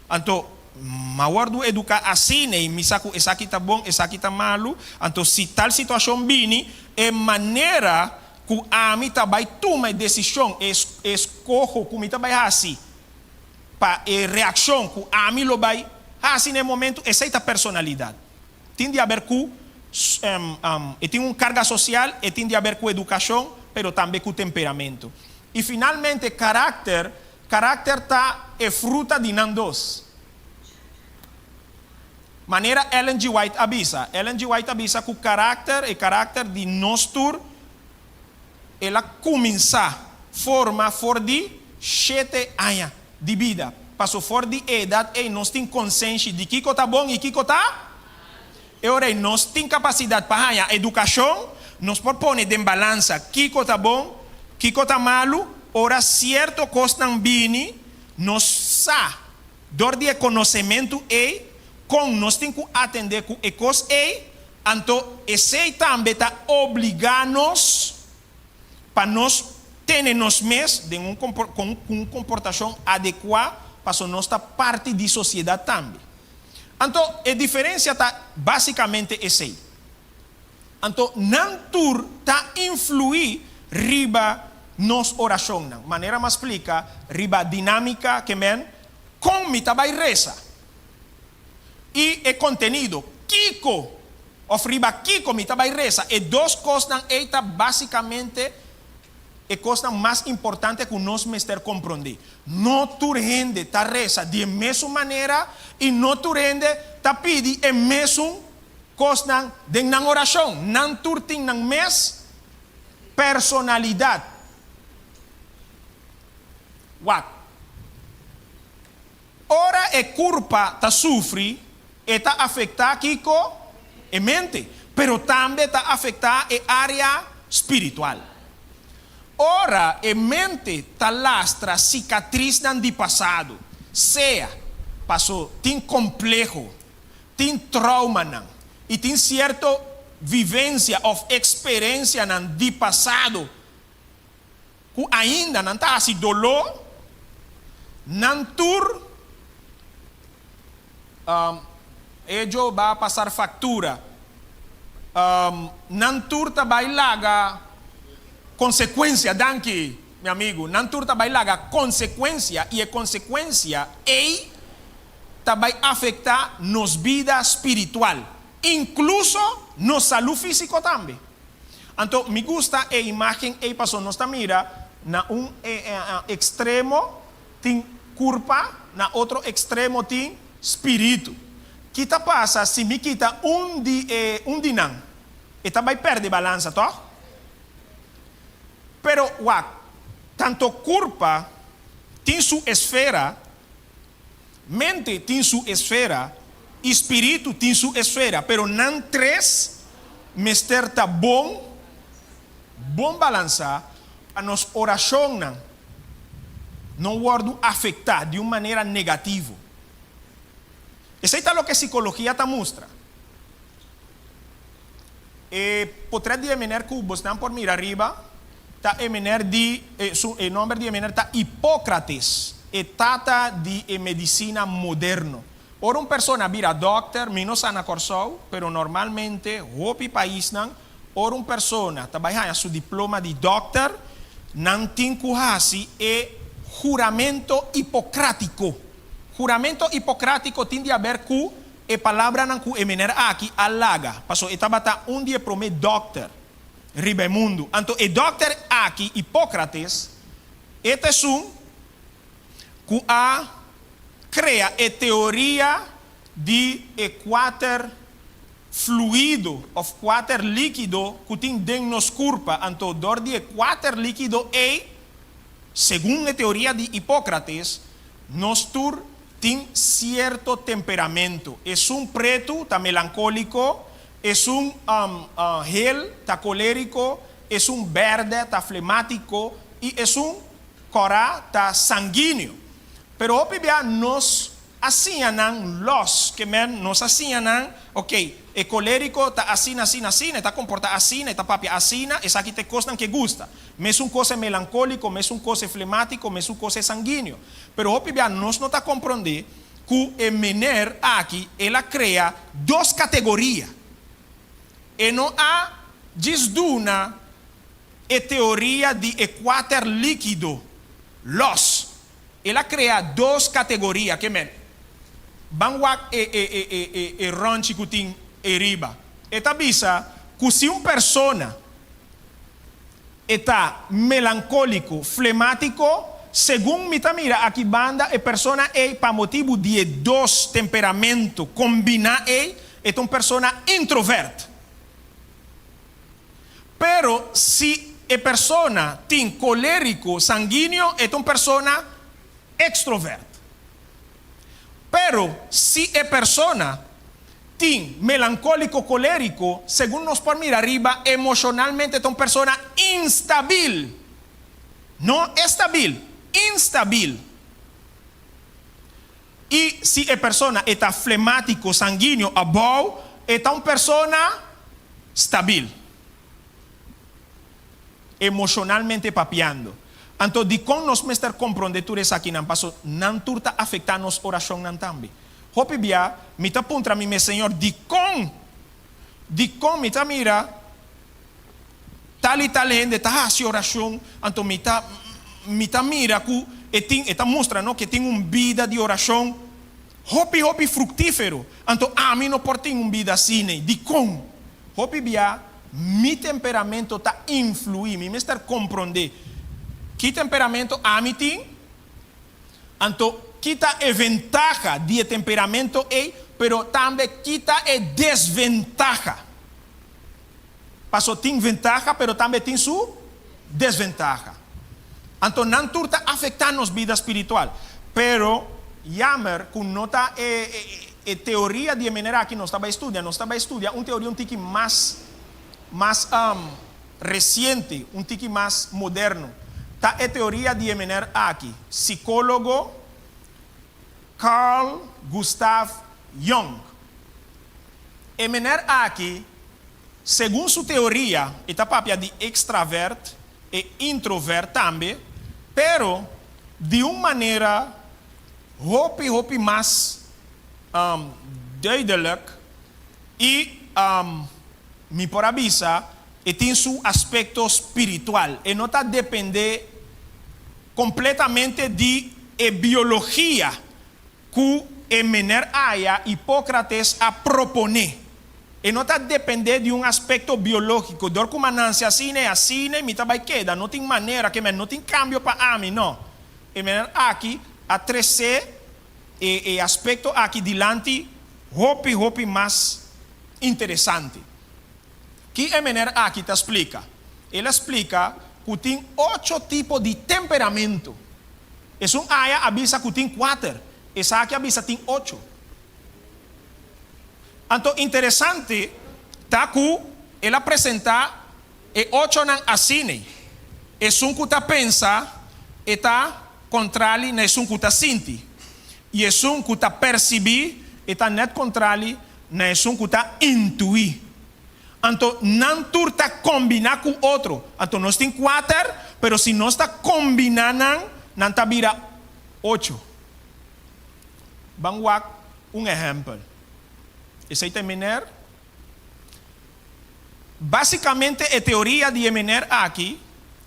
Anto, m'a wòrdu eduká asina i mi sa ku esaki ta bon, esaki ta malu. Anto, si tal situashon bini, e manera ku ami ta bai tuma e desishon, e eskoho ku mi ta bai hasi, Pa e reakshon ku ami lo bai hasi na e momentu, esei ta personalidat. Tin di haber ku e tin un karga sosial, e tin di haber ku edukashon, pero tambe ku temperamentu. I finalmente karakter, karakter ta e fruta di nan dos. Manera Ellen G. White a bisa, Ellen G. White a bisa ku karakter, e karakter di nos tur, El a kuminsá forma for di shete aña di bida. Paso for di e edat ei nos tin konsenshi di kiko ta bon i kiko ta E ora ei nos tin kapasidat pa haña edukashon, nos por pone den balansa kiko ta bon, kiko ta malu. Ora sierto kosnan bini, nos sa dor di e konosementu ei kon nos tin ku atendé ku e kos ei. Anto esei tambe ta obligá nos pa nos tene nos mes den un ku un komportashon adekuá paso nos ta parti di sosiedat tambe. Anto e diferensia ta básikamente esei. Anto nan tur ta influí riba nos orashonnan. Manera m'a splika riba dinámika ke men kon mi ta bai resa. I e kontenido, kiko òf riba kiko mi ta bai resa, e dos kosnan ei ta básikamente e kosnan mas importante ku nos mester komprondé. No tur hende ta resa di e mesun manera i no tur hende ta pidi e mesun kosnan den nan orashon. Nan tur tin nan mes personalidat. Wak. Ora e kurpa ta sufri, e ta afektá kiko? E mente, pero tambe ta afektá e área spiritual. Ora e mente ta lastra sikatrisnan di pasado, sea paso tin kompleho, tin troumanan i tin sierto vivensia òf eksperensianan di pasado ku ainda nan ta hasi doló, nan tur ello ba a pasar factura, nan tur ta bai laga konsekuensia, danki mi amigu, nan tur ta bai laga konsekuensia i e konsekuensia ei ta bai afektá nos bida spiritual, inkluso nos salú físiko tambe. Anto mi gusta e imágen ei paso nos ta mira na un ekstremo tin kurpa, na otro ekstremo tin spiritu. Ki ta pasa si mi kita un di e un di nan? E ta bai pèrdè balansa, tòg? Pero wak, tanto kurpa tin su esfera, Mente tin su esfera i spiritu tin su esfera, pero nan tres mester ta bon, bon balansá pa nos orashonnan no wòrdu afektá di un manera negativo. Esei ta loke sikologia ta mustra. E potret di e mener ku bosnan por mira riba ta e mener di, su, e nomber di e mener ta Hipócrates, e tata di e medisina moderno. Ora un persona bira dòkter, mi no sa na Kòrsou, pero normalmente hopi paisnan, ora un persona ta bai haña su diploma di dòkter, nan tin ku hasi e huramento hipocrátiko. Huramento hipocrátiko tin di haber ku E palabranan ku e mener aki a laga, pasobra e tabata un di e promé dòkter riba e mundu. Anto e dòkter aki, Hipócrates, e ta esun ku a krea e teoria di e kuater fluido òf kuater líkido ku tin den nos kurpa. Anto dor di e kuater líkido ei, segun e teoria di Hipócrates, nos tur Tin sierto temperamento. Esun pretu ta melankóliko, esun hel ta kolériko, esun bèrdè ta flemátiko i esun kòrá ta sanguíneo. Pero hopi bia nos a siña nan lòs, ke men nos a siña nan, okey, e kolériko ta asina, asina, asina, e ta komportá asina, e ta papia asina, esaki ta e kosnan ke gusta. Mesun kos e melankóliko, mesun kos e flemátiko, mesun kos e sanguíneo. Pero hopi bia nos no ta komprondé ku e mener aki el a krea dos kategoria. E no a djis duna e teoria di e kuater líkido lòs. El a krea dos kategoria. Ke men? Ban wak e e e e e e rònchi ku tin ei riba. E ta bisa ku si un persona E ta melankóliko, flemátiko, segun mi ta mira aki banda e persona ei pa motibu di e dos temperamento kombiná ei, e ta un persona introvert. Pero si e persona tin kolériko, sanguíneo, e ta un persona ekstrovert. Pero si e persona tin melankóliko kolériko, segun nos por mira riba, emoshonalmente ta un persona instabil. No estabil, instabil. I si e persona e ta flemátiko, sanguíneo, abou, e ta un persona stabil. Emoshonalmente papiando. Anto dikon nos mester komprondé tur esakinan? Paso nan tur ta afektá nos orashonnan tambe. Hopi bia mi ta puntra mi mes, Señor, dikon? Dikon mi ta mira tal i tal hende ta hasi orashon, anto mi ta mi ta mira ku e tin e ta mustra no ku e tin un bida di orashon hopi hopi fruktífero, anto ami no por tin un bida asina. Dikon? Hopi bia mi temperamento ta influí, mi mester komprondé. Ki temperamento ami tin? Anto ki ta e ventaha di e temperamento ei, pero tambe ki ta e desventaha? Paso tin ventaha pero tambe tin su desventaha. Anto nan tur ta afecta nos bida spiritual. Pero jammer cu no ta e e teoria di e manera aki nos ta bay studia. Nos ta bay studia un teoria un tiki mas mas reciente, un tiki mas moderno. Ta e teoria di e meneer aki, psicologo Carl Gustav Jung. E meneer aki, segun su teoria, e ta papia di extravert e introvert tambe, pero di un manera hopi hopi mas duidelijk y mi por a bisa e tin su aspecto spiritual. E no ta depende completamente di e biologia ku e mener aya Hipócrates a proponé. E no ta dependé di un aspekto biológiko, dor ku manansia asina i asina i mi ta bai keda, no tin manera ke men no tin kambio pa ami, no. E mener aki a tresé e e aspekto aki dilanti hopi hopi mas interesante. Ki e mener aki ta splika? El a splika ku tin ocho tipo di temperamento. Esun aya a bisa ku tin kuater, esaki a bisa tin ocho. Anto interesante ta ku el a presentá e ochonan asina, esun ku ta pensa e ta kontrali na esun ku ta sinti, i esun ku ta persibí e ta nèt kontrali na esun ku ta intuí. Anto nan tur ta kombiná ku otro. Anto nos tin kuater, pero si nos ta kombiná nan, nan ta bira ocho. Ban wak un ehèmpel. Esei ta e mener. Básikamente e teoria di e mener aki,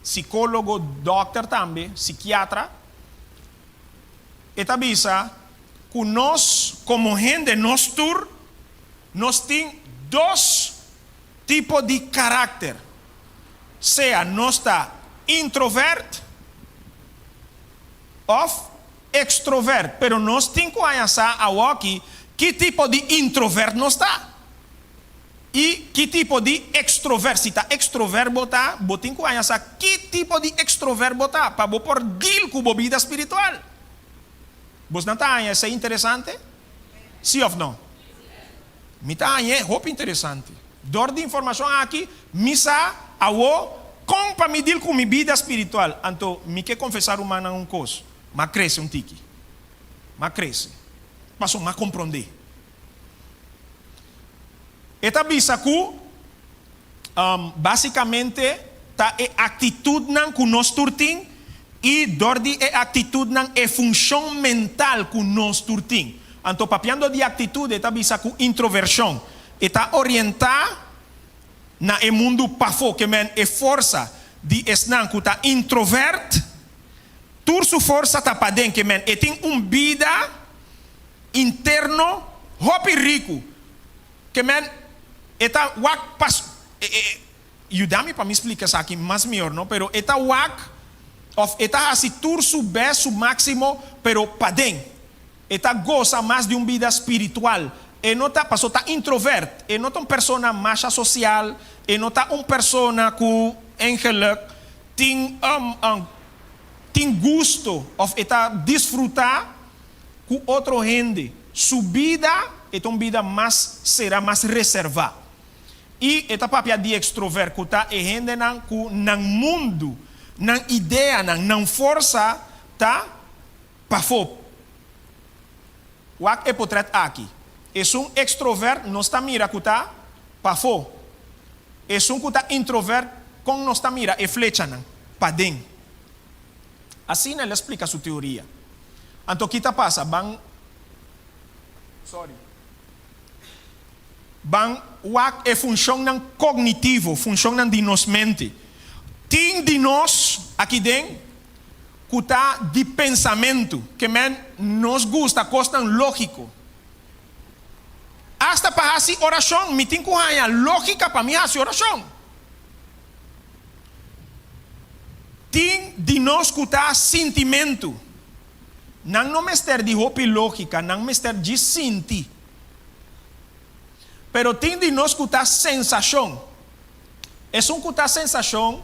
sikólogo, dòkter tambe, sikiatra, e ta bisa ku nos komo hende, nos tur, Nos tin dos tipo di karakter, sea nos ta introvert òf ekstrovert, pero nos tin ku haña sa awoki ki tipo di introvert nos ta i ki tipo di ekstrovert. Si ta ekstrovert bo ta, bo tin ku haña sa ki tipo di ekstrovert bo ta pa bo por deal ku bo bida spiritual. Bosnan ta haña esei interesante? Sí of no? Mi ta hañ'é hopi interesante. Dor di informashon aki, mi sa awo kon pa mi dil ku mi bida spiritual. Anto, mi ke konfesá rumannan un kos, M'a krese un tiki. M'a krese. Pasobra m'a komprondé. E ta bisa ku, Básikamente ta e aktitutnan ku nos tur tin i dor di e aktitutnan e funshon mental ku nos tur tin. Anto papiando di aktitut e ta bisa ku introvershon e ta orientá na e mundu pafó ke men e forsa di esnan ku ta introvert tur su forsa ta paden ke men e tin un bida interno hopi riku. Ke men e ta wak pas e yuda mi pa mi splika esaki mas mihor no pero e ta wak of e ta hasi tur su best su maximo pero paden e ta gosa mas di un bida spiritual e no ta paso ta introvert e no ta un persona masha social e no ta un persona ku engeluk tin tin gusto of e ta disfruta ku otro hende. Su bida e ta un bida mas será, mas reservá. I e ta papia di extrovert, ku ta e hendenan ku nan mundu, nan ideanan, nan forsa ta pafó. Wak e potret aki. Esun extrovert nos ta mira ku ta pafó. Esun ku ta introvert kon nos ta mira e flechanan? Paden. Asina el a splika su teoria. Anto ki ta pasa? Ban sorry. Ban wak e funshonnan kognitivo, funshonnan di nos mente. Tin di nos aki den ku ta di pensamentu, ke men nos gusta kosnan lógiko. Asta pa hasi orashon mi tin ku haña lógika pa mi hasi orashon. Tin di nos ku ta sintimentu. Nan no mester di hopi lógika, nan mester djis sinti. Pero tin di nos ku ta sensashon. Esun ku ta sensashon,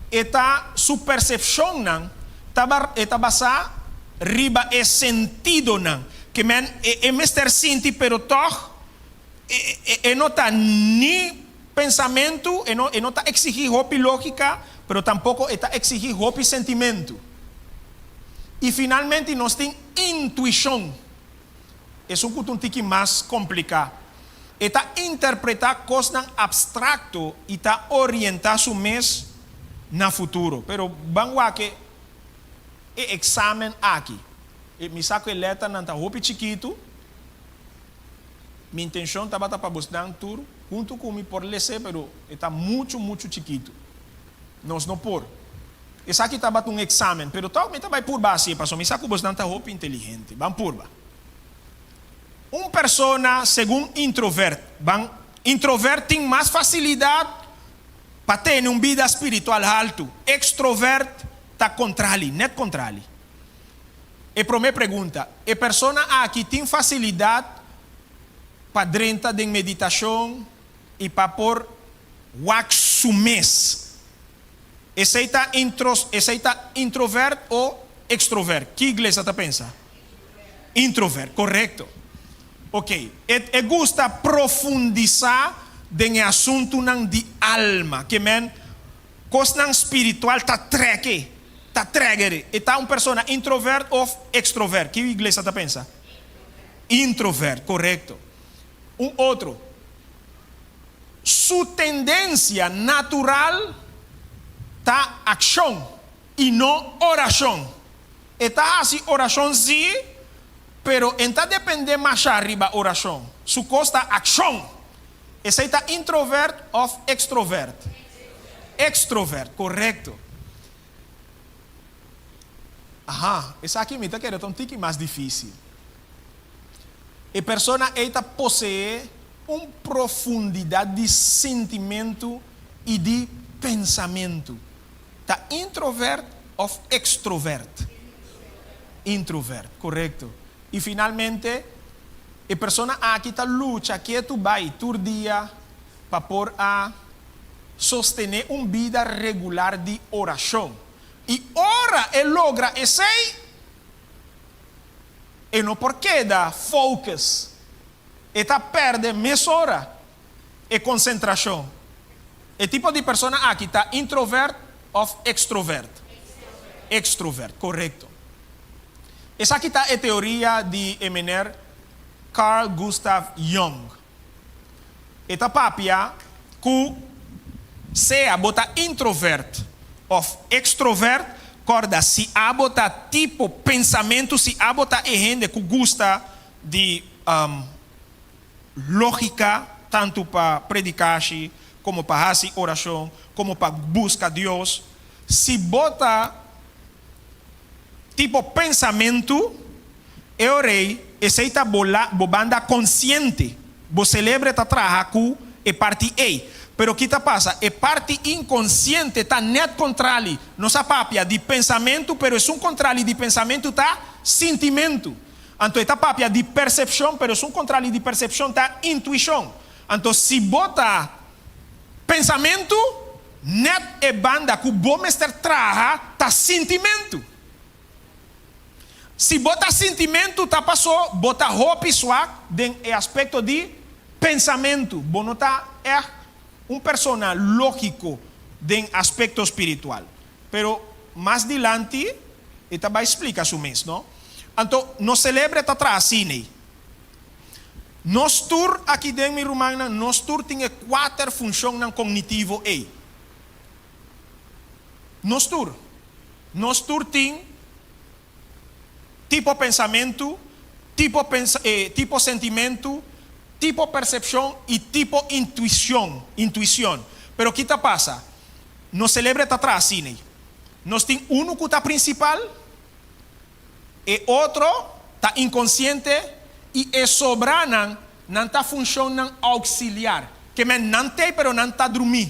e ta su persepshonnan ta e ta basá riba e sentidonan. Ke men e e mester sinti pero tòg e e e no ta ni pensamentu, e no e no ta eksigí hopi lógika, pero tampoko e ta eksigí hopi sentimentu. I finalmente nos tin intuishon. Esun ku ta un tiki mas kompliká. E ta interpretá kosnan abstrakto i ta orientá su mes na futuro. Pero ban wak e eksamen aki. Mi sa ku e lèternan ta hopi chikitu. Mi intenshon tabata pa bosnan tur huntu ku mi por les'é, pero e ta muchu, muchu chikitu. Nos no por. Esaki tabata un eksamen, pero tòg mi ta bai purba hasié, pasobra mi sa ku bosnan ta hopi inteligente. Ban purba. Un persona segun introvert, ban, introvert tin mas fasilidat pa tene un bida spiritual haltu, ekstrovert ta kontrali, nèt kontrali. E promé pregunta, e persona aki tin fasilidat pa drenta den meditashon i pa por wak su mes? Esei ta esei ta introvert o extrovert? Ki iglesia ta pensa? Introvert, korekto. Ok, e e gusta profundisá den e asuntunan di alma, ke men kosnan spiritual ta trèk e, ta trèger e. E ta un persona introvert òf extrovert? Ki iglesia ta pensa? Introvert, korekto. Un otro. Su tendensia natural ta akshon i no orashon. E ta hasi orashon sí, pero e ta dependé mashá riba orashon. Su kos ta akshon. Esei ta introvert òf ekstrovert? Ekstrovert, korekto. Aha, esaki mi ta kere ta un tiki mas difísil. E persona ei ta poseé un profundidat di sintimentu i di pensamentu. Ta introvert òf ekstrovert? Introvert, korekto. I finalmente, e persona aki ta lucha ketu bai tur dia pa por a sostené un bida regular di orashon. I ora e logra esei, e no por keda focus. E ta perde mesora e konsentrashon. E tipo di persona aki ta introvert òf ekstrovert? Ekstrovert, korekto. Esaki ta e teoria di e mener Carl Gustav Jung. E ta papia ku sea bo ta introvert òf ekstrovert, kòrda si abo ta tipo pensamentu, si abo ta e hende ku gusta di lógika tantu pa predikashi komo pa hasi orashon komo pa buska Dios, si bo ta tipo pensamentu, e orei esei ta bo la bo banda konsiente, bo selebre ta traha ku e parti ei. Pero ki ta pasa? E parti inkonsiente ta nèt kontrali. Nos a papia di pensamentu, pero esun kontrali di pensamentu ta sintimentu. Anto e ta papia di persepshon, pero esun kontrali di persepshon ta intuishon. Anto si bo ta pensamentu, nèt e banda ku bo mester traha ta sintimentu. Si bo ta sintimentu ta paso bo ta hopi swak den e aspekto di pensamentu. Bo no ta ègt un persona lógiko den aspekto spiritual. Pero mas dilanti e ta bai splika su mes, no? Anto nos selebre ta traha asina. Nos tur aki den, mi rumannan, nos tur tin e kuater funshonnan kognitivo ei. Nos tur. Nos tur tin tipo pensamentu, tipo tipo sentimentu, tipo persepshon i tipo intuishon, intuicion. Pero ki ta pasa? Nos selebre ta traha asina. Nos tin unu ku ta prinsipal, e otro ta inkonsiente i e sobranan nan ta funshonnan ouksiliar. Ke men nan t'ei pero nan ta drumí.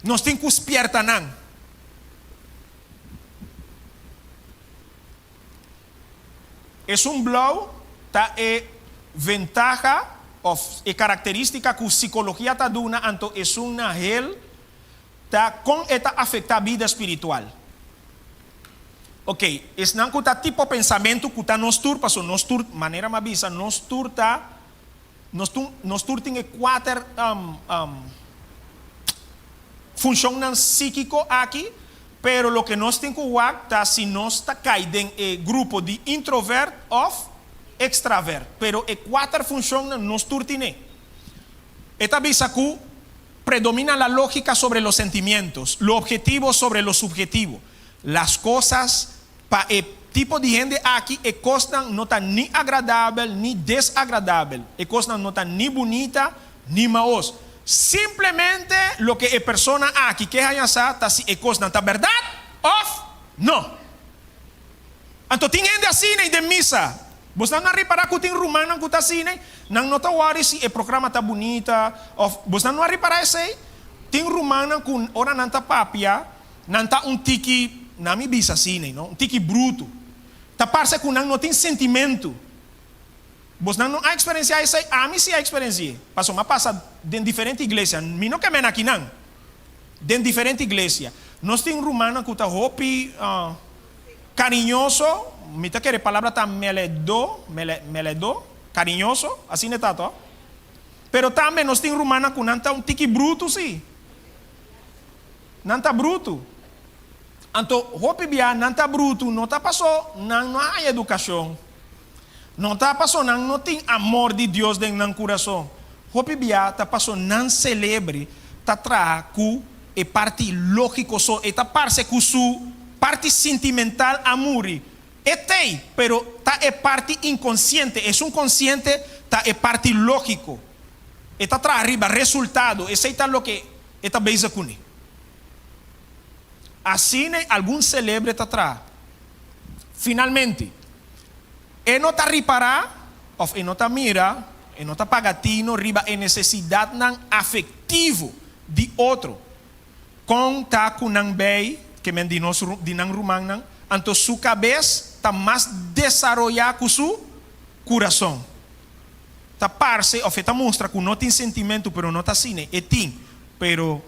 Nos tin ku spierta nan. Esun blou ta e ventaha òf e karakterístika ku sikologia ta duna anto esun na hel ta kon e ta afektá bida spiritual. Oke, esnan ku ta tipo pensamentu ku ta nos tur, pasobra nos tur, manera mi a bisa, nos tur ta, nos tur, nos tur tin e kuater funshonnan síkiko aki, pero loke nos tin ku wak ta si nos ta kai den e grupo di introvert òf ekstravert. Pero e kuater funshonnan nos tur tine. E ta bisa ku predomina la lógica sobre los sentimientos, lo objetivo sobre lo subjetivo. Las cosas, Pa e tipo di hende aki e kosnan no ta ni agradabel ni desagradabel, e kosnan no ta ni bunita ni maos. Simplemente loke e persona aki ke haña sa ta si e kosnan ta bèrdat òf no. Anto tin hende asina ei den misa. Bosnan no a ripará ku tin rumannan ku ta asina ei? Nan no ta wòri si e programa ta bunita òf bosnan no a ripará esei? Tin rumannan ku ora nan ta papia, nan ta un tiki, nan mi bisa asina ei, no, un tiki brutu. Ta parse ku nan no tin sentimentu. Bosnan no a eksperensiá esei? Ami si a eksperensi'é. Pasobra mi a pasa den diferente iglesia. Mi no ke mena akinan. Den diferente iglesia. Nos tin rumannan ku ta hopi. Cariñoso, mi ta kere palabra ta meledó, mele, meledó, cariñoso, asina e ta to? Pero tambe nos tin rumannan cu nan ta un tiki brutu si. Nan ta brutu. Anto hopi bia nan ta brutu no ta paso nan no a haya educacion, no ta paso nan no tin amor di Dios den nan curason. Hopi bia ta paso nan celebre ta traha cu E parti lógiko so e ta parse ku su parti sintimental a muri. E t'ei, pero ta e parti inkonsiente. Esun konsiente ta e parti lógiko. E ta traha riba resultado. Esei ta loke e ta bezig kuné. Asina algun selebre ta traha. Finalmente, e no ta ripará òf e no ta mira, e no ta paga tino riba e nesesidatnan afektivo di otro. Kon ta ku nan bei, ke men di nos di nan rumannan, anto su kabes ta mas desaroyá ku su kurason. Ta parse òf e ta mustra ku no tin sentimentu, pero no ta asina. E tin, pero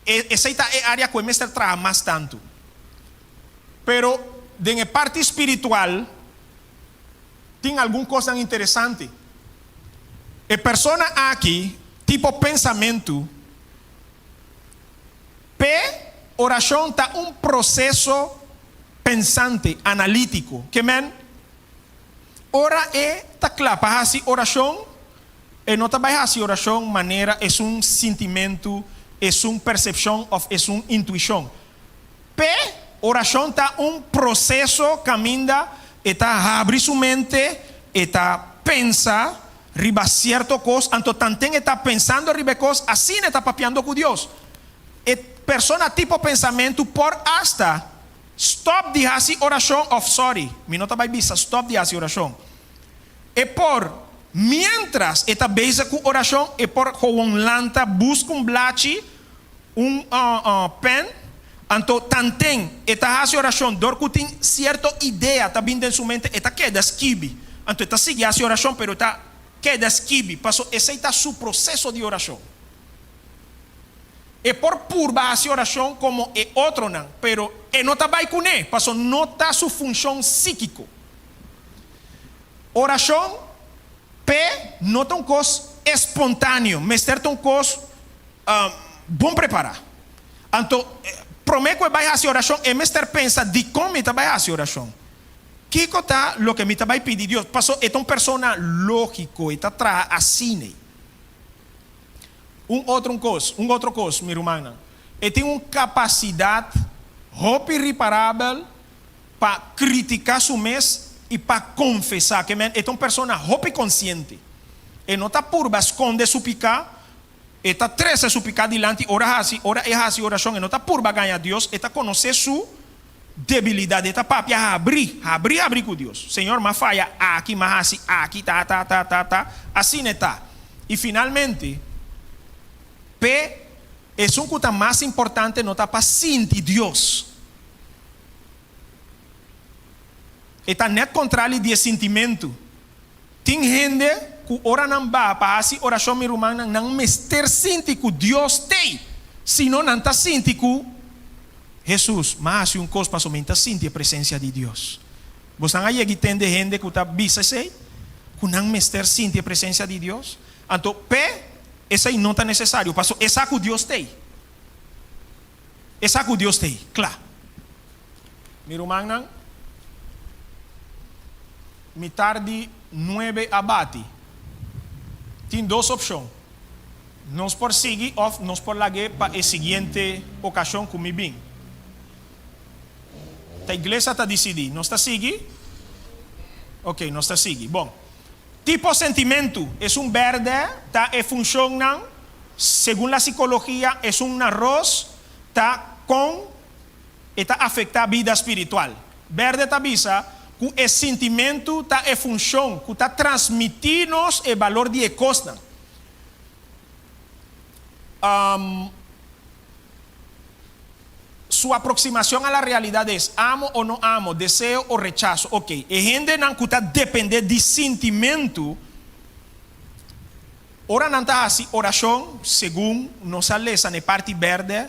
e esei ta e área ku e mester traha mas tantu. Pero den e parti spiritual tin algun kosnan interesante. E persona aki tipo pensamentu p'e orashon ta un proseso pensante, analítiko. Ke men, ora e ta kla pa hasi orashon, e no ta bai hasi orashon manera esun sintimentu, esun persepshon òf esun intuishon. P'e orashon ta un proseso kaminda e ta habri su mente, e ta pensa riba sierto kos, anto tanten e ta pensando riba e kos, asina e ta papiando ku Dios. E persona tipo pensamentu por asta stòp di hasi orashon òf sòri, mi no ta bai bisa stòp di hasi orashon. E por, miéntras e ta bezig ku orashon, e por gewoon lanta buska un blachi, un pen, anto tanten e ta hasi orashon dor ku tin sierto idea ta bin den su mente e ta keda skibi, anto e ta sigui hasi orashon pero e ta keda skibi paso esei ta su proseso di orashon. E por purba hasi orashon komo e otronan pero e no ta bai kuné paso no ta su funshon síkiko. Orashon p'e no ta un kos espontaneo, mester ta un kos bon prepará. Anto, promé ku e bai hasi orashon, e mester pensa, Dikon mi ta bai hasi orashon? Kiko ta loke mi ta bai pidi Dios? Pasobra e ta un persona lógiko, e ta traha asina. Un otro kos, un otro kos, mi rumannan, e tin un kapasidat hopi riparabel pa kritiká su mes i pa konfesá. Ke men, e ta un persona hopi konsiente. E no ta purba skonde su piká, E ta trese su piká dilanti ora hasi, ora e hasi orashon e no ta purba gaña Dios, e ta konosé su debilidat, e ta papia habrí, habrí habrí ku Dios. Señor, m'a faya aki, m'a hasi aki, ta, ta, ta, ta, ta. Asina e ta. I finalmente, p'e esun ku ta mas importante no ta pa sinti Dios. E ta nèt kontrali di e sintimentu. Tin hende ku ora nan ba pa hasi orashon mi rumannan nan mester sinti ku Dios t'ei, sino nan ta sinti ku Hesus, m'a hasi un kos pasobra mi ta sinti e presensia di Dios. Bosnan a yega i tende hende ku ta bisa esei, ku nan mester sinti e presensia di Dios? Anto p'e esei no ta nesesario, pasobra e sa ku Dios t'ei. E sa ku Dios t'ei. Kla. Mi rumannan, mitar di nuebe a bati. Tin dos opshon. Nos por sigui òf nos por lag'é pa e siguiente okashon ku mi bin. Ta iglesia ta disidí. Nos ta sigui? Ok, nos ta sigui. Bon. Tipo sentimentu, esun bèrdè ta e funshonnan, segun la sikologia, esun na ros ta kon e ta afektá bida spiritual. Bèrdè ta bisa ku e sintimentu ta e funshon ku ta transmití nos e balor di e kosnan. Su aproximacion a la realidad es, amo o no amo, deseo o rechaso. Ok, e hendenan cu ta depende di sintimentu, ora nan ta haci oracion, segun nos a lesa na e parti berde,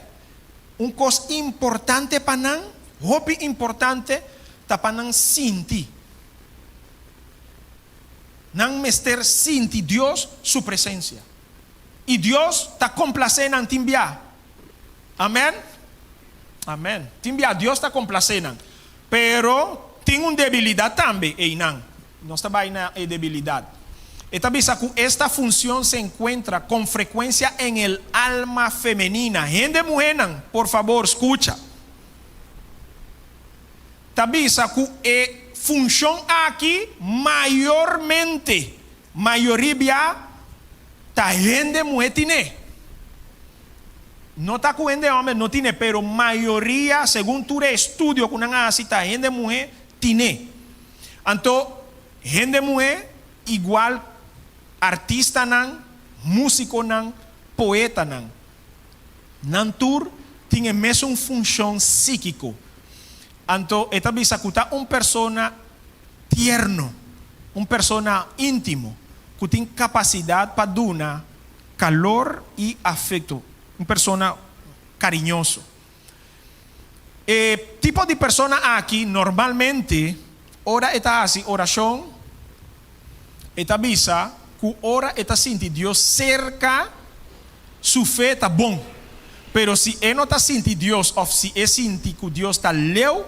un cos importante pa nan, hopi importante, ta pa nan sinti. Nan mester sinti Dios su presencia. Y Dios ta complace nan tin bia. Amen? Amen. Tin bia Dios ta komplasé nan. Pero tin un debilidat tambe einan. Nos ta bai na e debilidat. E ta bisa ku esta función se encuentra con frecuencia en el alma femenina. Hende muhénan, por fabor, skucha. Ta bisa ku e funshon aki mayormente, mayoria bia, ta hende muhé tiné. No ta ku hende hòmber no tine, pero mayoria, segun tur e estudio ku nan a hasi, ta hende muhé tine. Anto, hende muhé igual artistanan, músikonan, poetanan. Nan tur tin e mesun funshon síkiko. Anto, e ta bisa ku ta un persona tierno, un persona íntimo, ku tin kapasidat pa duna Calor y afecto, un persona cariñoso. E tipo di persona aki normalmente ora e ta haci oracion e ta bisa cu ora e ta sinti Dios cerca su fe ta bon, pero si e no ta sinti Dios of si e sinti cu Dios ta leu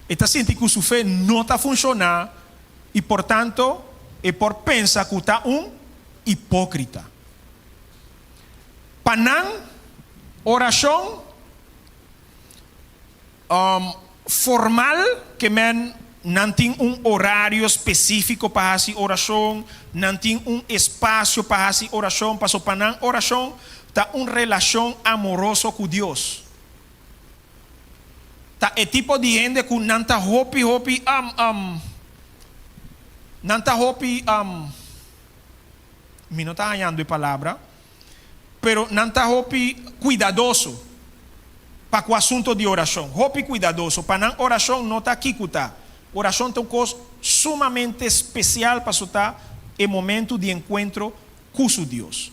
e ta sinti cu su fe no ta funciona y por tanto e por pensa cu ta un hipókrita. Pa nan, orashon formal ke men nan tin un orario spesífiko pa hasi orashon, nan tin un espasio pa hasi orashon, pasobra pa nan orashon ta un relashon amoroso ku Dios. Ta e tipo di hende ku nan ta hopi hopi nan ta hopi Mi no ta hañando e palabra, pero nan ta hopi kuidadoso pa ku asunto di orashon. Hopi kuidadoso. Pa nan orashon no ta kiku ta. Orashon ta un kos sumamente spesial paso ta e momentu di enkuentro ku su Dios.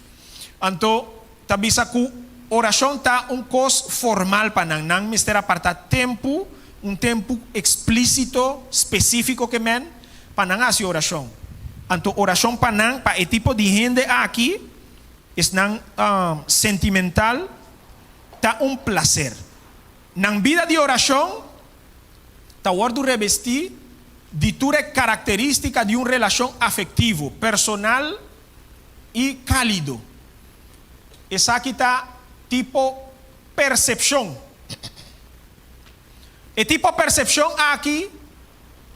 Anto ta bisa ku orashon ta un kos formal pa nan. Nan mester apartá tempu, un tempu eksplísito, spesífiko ke men, pa nan hasi orashon. Anto orashon pa nan, pa e tipo di hende aki, esnan sentimental, ta un plaser. Nan bida di orashon ta wòrdu rebestí di tur e karakterístika di un relashon afektivo, personal i kálido. Esaki ta tipo persepshon. E tipo persepshon aki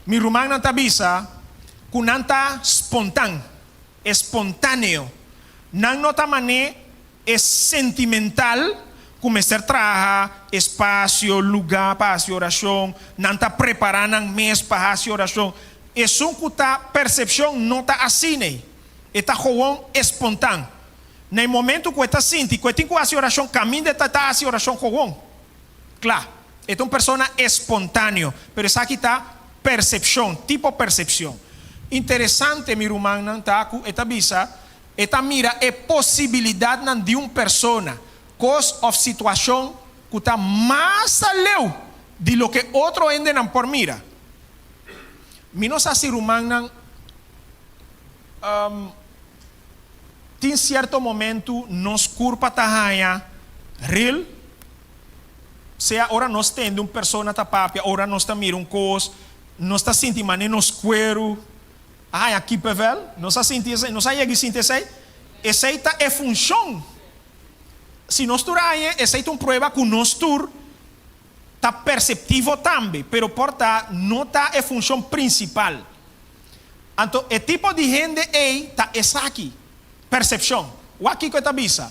Mi rumannan ta bisa ku nan ta spontan, espontaneo. Nan no ta mané e sentimental ku mester traha espasio, lugá pa hasi orashon, nan ta prepará nan mes pa hasi orashon. Esun ku ta persepshon no ta asina. E ta gewoon espontan. Na e momentu ku e ta sinti ku e tin ku hasi orashon, kaminda e ta ta hasi orashon gewoon. Kla, e ta un persona espontáneo, pero esaki ta. Persepshon, tipo persepshon. Interesante mi rumannan ta ku e ta bisa e ta mira e posibilidatnan di un persona, kos òf situashon ku ta mas aleu di loke otro hendenan por mira. Mi no sa si rumannan tin sierto momentu nos kurpa ta haña ril, sea ora nos tende un persona ta papia, ora nos ta mira un kos, nos ta sinti manera nos kueru a haña kippevel. Nos a sinti esei? Nos a yega di sinti esei? Esei ta e funshon. Si nos tur a haña, esei ta un prueba ku nos tur ta perseptivo tambe, pero por ta no ta e funshon prinsipal. Anto e tipo di hende ei ta esaki, persepshon. Wak kiko e ta bisa,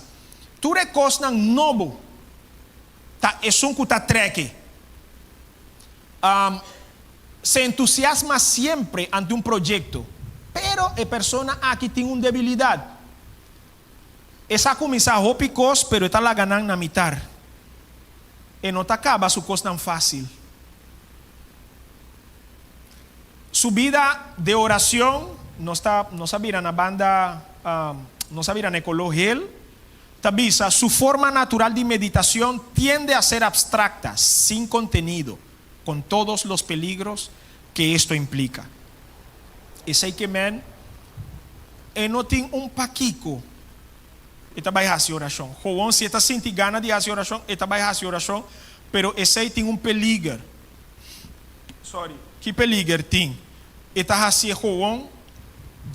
Tur e kosnan nobo ta esun ku ta trèk e. Se entusiasma siempre ante un proyekto, pero e persona aki tin un debilidat. E sa kuminsá hopi kos pero e ta laga nan na mitar. E no ta kaba su kosnan fásil. Su bida de oracion nos ta nos a bira na banda nos a bira na e color hel ta bisa su forma natural di meditacion tiende a ser abstracta, sin contenido, con todos los peligros que esto implica. Esey ke men e no tin un pakico e ta bay haci oracion. Gewoon si e ta sinti gana di haci oracion e ta bay haci oracion pero esey tin un peliger. Sorry, ki peliger tin? E ta hacié gewoon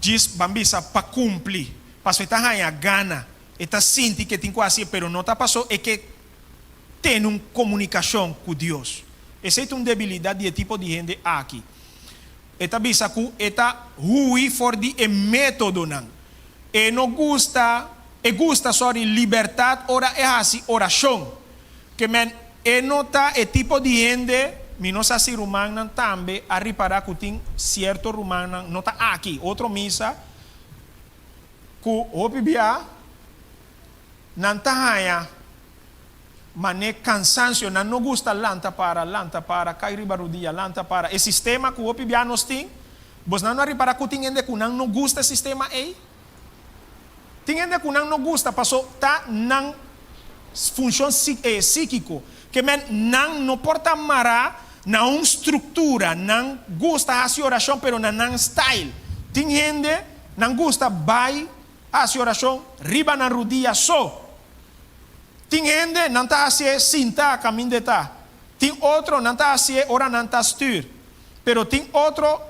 djis ban bisa pa cumpli, paso e ta haña gana, e ta sinti ke tin cu hacié, pero no ta paso e ke tene un comunicacion cu Dios. Esey ta un debilidad di e tipo di hende aki. E ta bisa cu e ta hui for di e metodonan. E no gusta, e gusta, sorry, libertad ora e haci oracion. Ke men e no ta e tipo di hende, mi no sa si rumannan tambe a ripara ku tin sierto rumannan, no ta aki, otro misa, ku hopi bia nan ta haña mane kansansio, nan no gusta lanta para, lanta para, kai riba rudia, lanta para. E sistema ku hopi bia nos tin, bosnan no a ripara ku tin hende ku nan no gusta e sistema ei? Tin hende ku nan no gusta paso ta nan funshon síkiko. Ke men nan no por ta mará na un struktura. Nan gusta hasi orashon pero na nan style. Tin hende nan gusta bai hasi orashon riba nan rudia so. Tin hende nan ta hasié sintá kaminda e ta. Tin otro nan ta hasié ora nan ta stür. Pero tin otro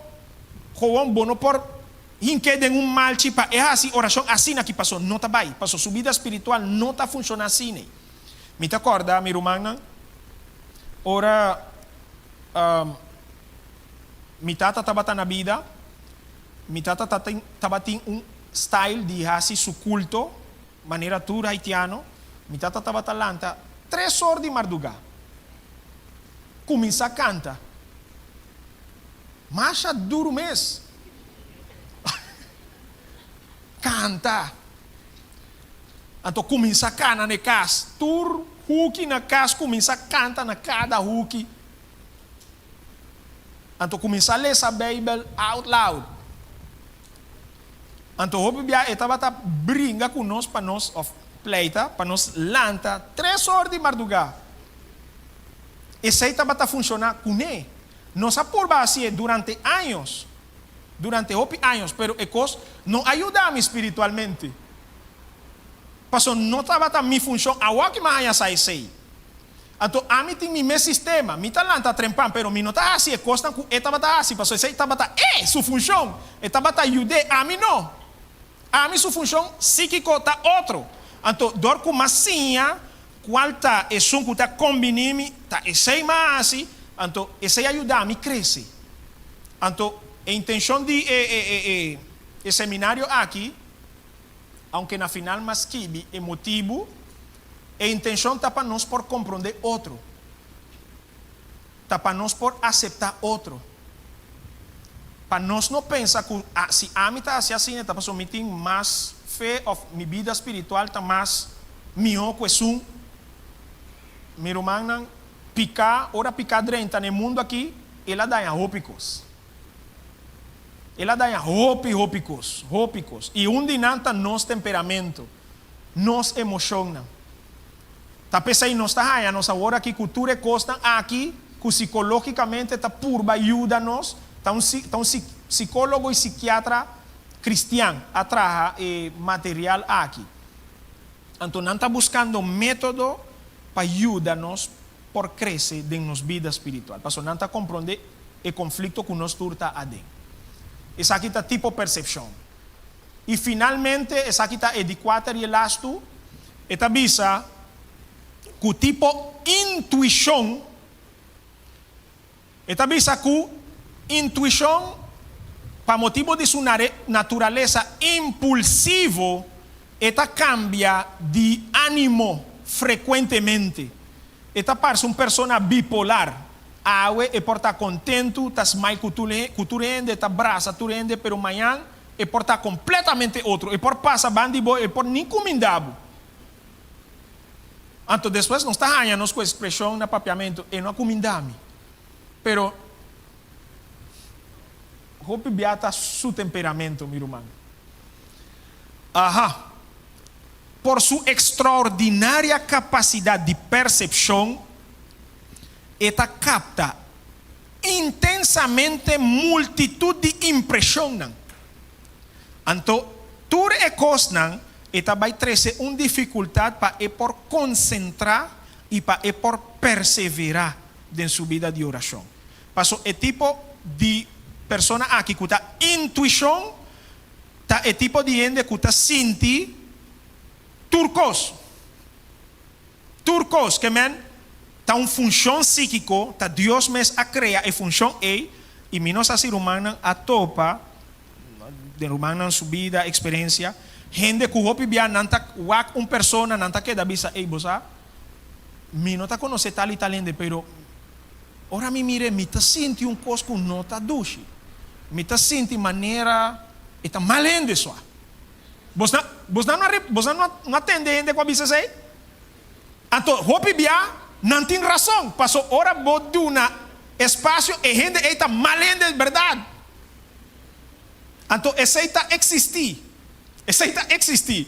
gewoon bo no por Hink'é den un malchi pa e hasi orashon asina ki paso no ta bai, paso su bida spiritual no ta funshoná asina. Mi ta kòrda mi rumannan ora mi tata tabata na bida, mi tata tabatin un style di hasi su kulto manera tur haitiano, mi tata tabata lanta tres or di mardugá, kuminsá kanta. Masha duru mes. Kanta. Anto kuminsá kana na e kas. Tur huki na kas kuminsá kanta na kada huki. Anto kuminsá lesa Beibel out loud. Anto hopi bia e tabata bringa ku nos pa nos, òf pleita, pa nos lanta tres or di mardugá. Esei tabata funshoná kuné. Nos a purba hasié durante años, durante hopi años, pero e kos no a yuda mi spiritualmente. Paso no tabata mi funshon awor ki mi a haña sa esei. Anto ami tin mi mes sistema, mi ta lanta trempan, pero mi no ta hasi e kosnan ku e tabata hasi, paso esei tabata e su funshon, e tabata yud'é, ami no. Ami su funshon síkiko ta otro. Anto dor ku m'a siña Cual ta esun cu ta combini mi, ta esey m'a haci, anto esey a yuda mi crece. Anto e intencion di e e e seminario aki, aunke na final m'a skibi e motibu, e intencion ta pa nos por compronde otro, ta pa nos por acepta otro, pa nos no pensa cu si ami ta haci asina ta pasobra mi tin mas fe of mi bida spiritual ta mas mihó ku esun. Mi rumannan, piká, ora piká drenta na e mundu akí, El a daña hopi kos. El a daña hopi, hopi kos, hopi kos. I un di nan ta nos temperamento, nos emoshonnan. Ta p'esei nos ta haña nos awor aki ku tur e kosnan aki ku sikológikamente ta purba yuda nos. Ta un ta un sikólogo i sikiatra kristian a traha e material aki. Anto nan ta buskando método pa yuda nos por krese den nos bida spiritual, pasobra nan ta komprondé e konflikto ku nos tur ta aden. Esaki ta tipo persepshon. I finalmente, esaki ta e di kuater i e lastu, e ta bisa ku tipo intuishon, E ta bisa ku intuishon, pa motibu di su naturalesa impulsivo, e ta kambia di ánimo frekuentemente. E ta parse un persona bipolar. Awe e por ta kontentu, ta smile ku tur hende, ta brasa tur hende, pero mañan e por ta kompletamente otro. E por pasa ban di bo, e por ni kuminda bo. Anto despues nos ta haña nos ku ekspreshon na papiamentu, e no a kuminda mi. Pero hopi bia ta su temperamento, mi ruman. Aha. Por su ekstraordinaria kapasidat di persepshon, e ta kapta intensamente multitut di impreshonnan. Anto tur e kosnan e ta bai trese un difikultat pa e por konsentrá i pa e por perseverá den su bida di orashon. Paso e tipo di persona aki ku ta intuishon ta e tipo di hende ku ta sinti tur kos. Tur kos, ke men, ta un funshon síkiko, ta Dios mes a krea e funshon ei, i mi no sa si rumannan a topa den rumannan su bida, eksperensia, hende ku hopi bia nan ta wak un persona, nan ta keda bisa, ey, bo sa, mi no ta konosé tal i tal hende, pero ora mi mir'é mi ta sinti un kos ku no ta dushi, mi ta sinti manera e ta mal hende sua. Bosnan, bosnan no a, bosnan no a, no a tende hende ku a bisa esei? Anto hopi bia nan tin rason, paso ora bo duna espasio e hende ei ta mal hende bèrdat. Anto esei ta eksistí, esei ta eksistí.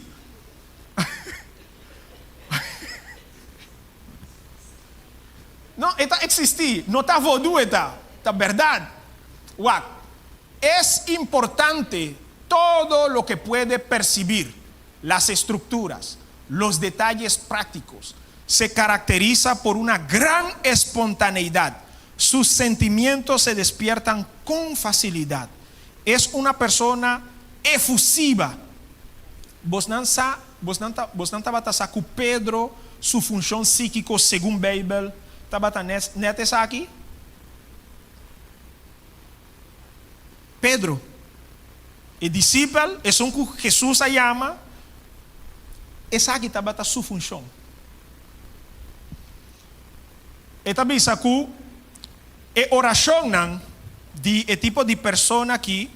No, e ta eksistí, no ta vodú e ta, ta bèrdat. Wak, es importante todo lo que puede percibir, las estructuras, los detalles prácticos. Se caracteriza por una gran espontaneidad. Sus sentimientos se despiertan con facilidad. Es una persona efusiva. Bosnan sa, bosnan ta, bosnan tabata sa ku Pedro su funshon síkiko segun Beibel tabata net, net esaki? Pedro, e disipel, esun ku Hesus a yama, esaki tabata su funshon. E ta bisa ku e orashonnan di e tipo di persona aki,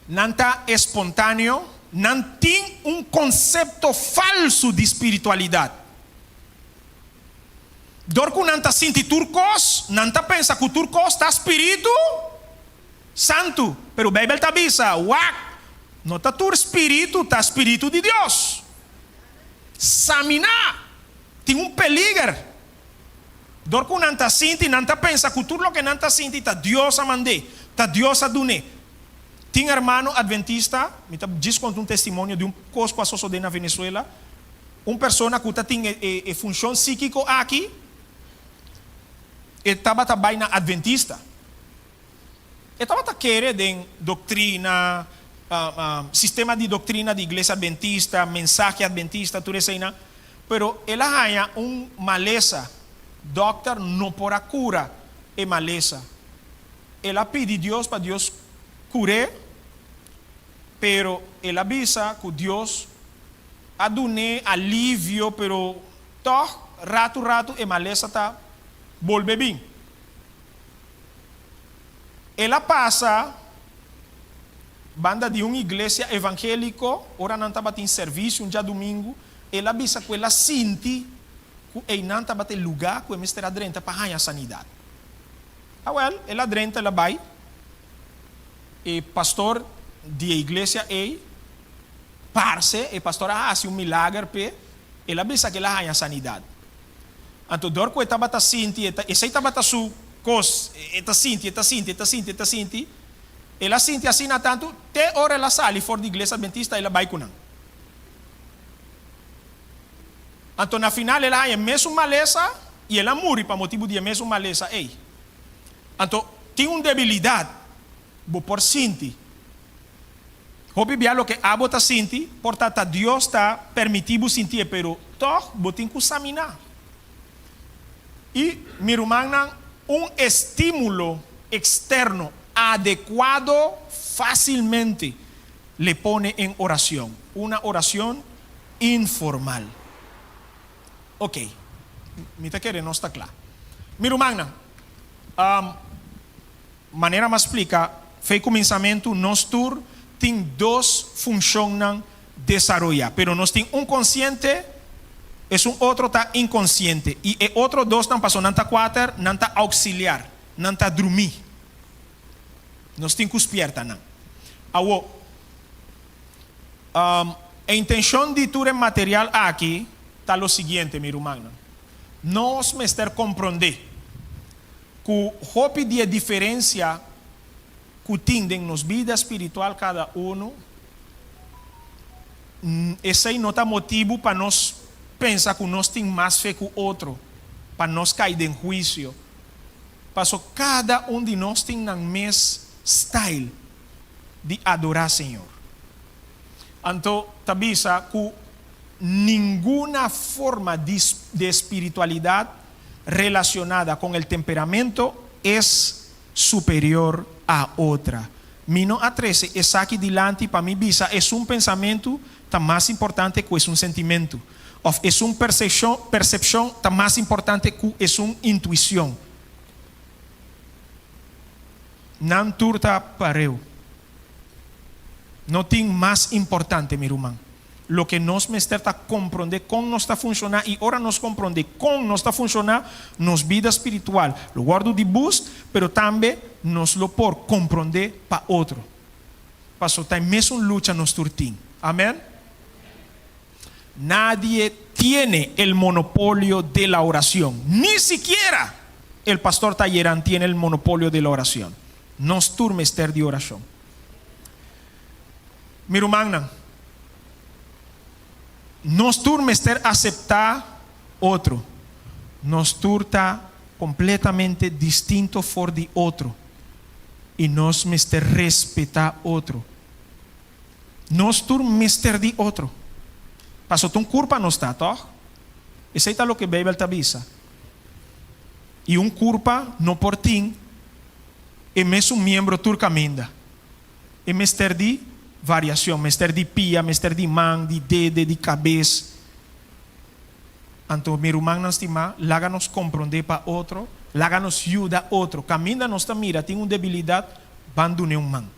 nan ta espontaneo, nan tin un konsepto falsu di spiritualidat. Dor ku nan ta sinti tur kos, nan ta pensa ku tur kos ta spiritu santu. Pero Beibel ta bisa, Wak, no ta tur spiritu ta spiritu di Dios. Saminá! Tin un peliger. Dor ku nan ta sinti, nan ta pensa ku tur loke nan ta sinti ta Dios a mand'é, ta Dios a dun'é. Tin hermano adventista, mi ta djis konta un testimonio di un kos ku a sosodé na Venezuela, Un persona ku ta tin e funshon síkiko aki, e tabata bai na adventista. E tabata kere den doktrina, sistema di doktrina di iglesia adventista, mensahe adventista, tur eseinan. Pero el a haña un malesa, dòkter no por a kura e malesa. El a pidi Dios pa Dios kur'é, pero el a bisa ku Dios a dun'é alivio pero tòg ratu ratu e malesa ta bolbe bin. El a pasa banda di un iglesia evangéliko ora nan tabatin servisio un djadumingu, el a bisa ku el a sinti ku einan tabata e lugá ku e mester a drenta pa haña sanidat. Awèl, el a drenta, el a bai. E pastor di e iglesia ei, parse e pastor a hasi un milager p'e, el a bisa ku el a haña sanidat. Anto dor ku e tabata sinti, e ta, esei tabata su kos, e ta sinti, e ta sinti, e ta sinti, e ta sinti, el a sinti asina tantu, te ora el a sali for di iglesia adventista el a bai ku nan. Anto na final el a haña e mesun malesa i el a muri pa motibu di e mesun malesa ei. Anto tin un debilidat bo por sinti. Hopi bia loke abo ta sinti por ta ta Dios ta permití bo sintié, pero tòg bo tin ku saminá. I, mi rumannan, un estímulo eksterno adekuado fásilmente le pone en oracion, una oracion informal. Ok, mi ta kere nos ta kla. Mi rumannan, manera mi a splika fei kuminsamentu, nos tur tin dos funshonnan desaroyá, pero nos tin un konsiente, esun otro ta inkonsiente, i e otro dosnan, pasobra nan ta kuater, nan ta auxiliar, nan ta drumí. Nos tin ku spierta nan. Awor, e intenshon di tur e material aki ta lo siguiente, mi rumannan. Nos mester komprondé ku hopi di e diferensia ku tin den nos bida spiritual kada unu, esei no ta motibu pa nos pensa ku nos tin mas fe ku otro, pa nos kai den huisio. Paso kada un di nos tin nan mes style di adorá Señor. Anto ta bisa ku ninguna forma di de espiritualidad relacionada con el temperamento es superior a otra. Mi no a trese esaki dilanti pa mi bisa esun pensamentu ta mas importante ku esun sentimentu. Of esun persepshon ta mas importante ku esun intuishon. Nan tur ta pareu. No tin mas importante, mi ruman. Loke nos mester ta komprondé kon nos ta funshoná i ora nos komprondé kon nos ta funshoná, nos bida spiritual lo wòrdu di boost, pero tambe nos lo por komprondé pa otro. Paso ta e mesun lucha nos tur tin. Amen. Nadie tiene el monopolio de la oración, ni sikiera el pastor Talleran tiene el monopolio de la oración. Nos tur mester di oracion. Mi rumannan, nos tur mester acepta otro. Nos tur ta completamente distinto for di otro y nos mester respeta otro. Nos tur mester di otro. Paso ta un kurpa nos ta, tòg? Esei ta loke Beibel ta bisa. I un kurpa no por tin e mesun miembro tur kaminda. E mester di variashon, mester di pia, mester di man, di dede, di kabes. Anto, mi rumannan stimá, laga nos komprondé pa otro, laga nos yuda otro. Kaminda nos ta mira tin un debilidat, ban dun'é un man.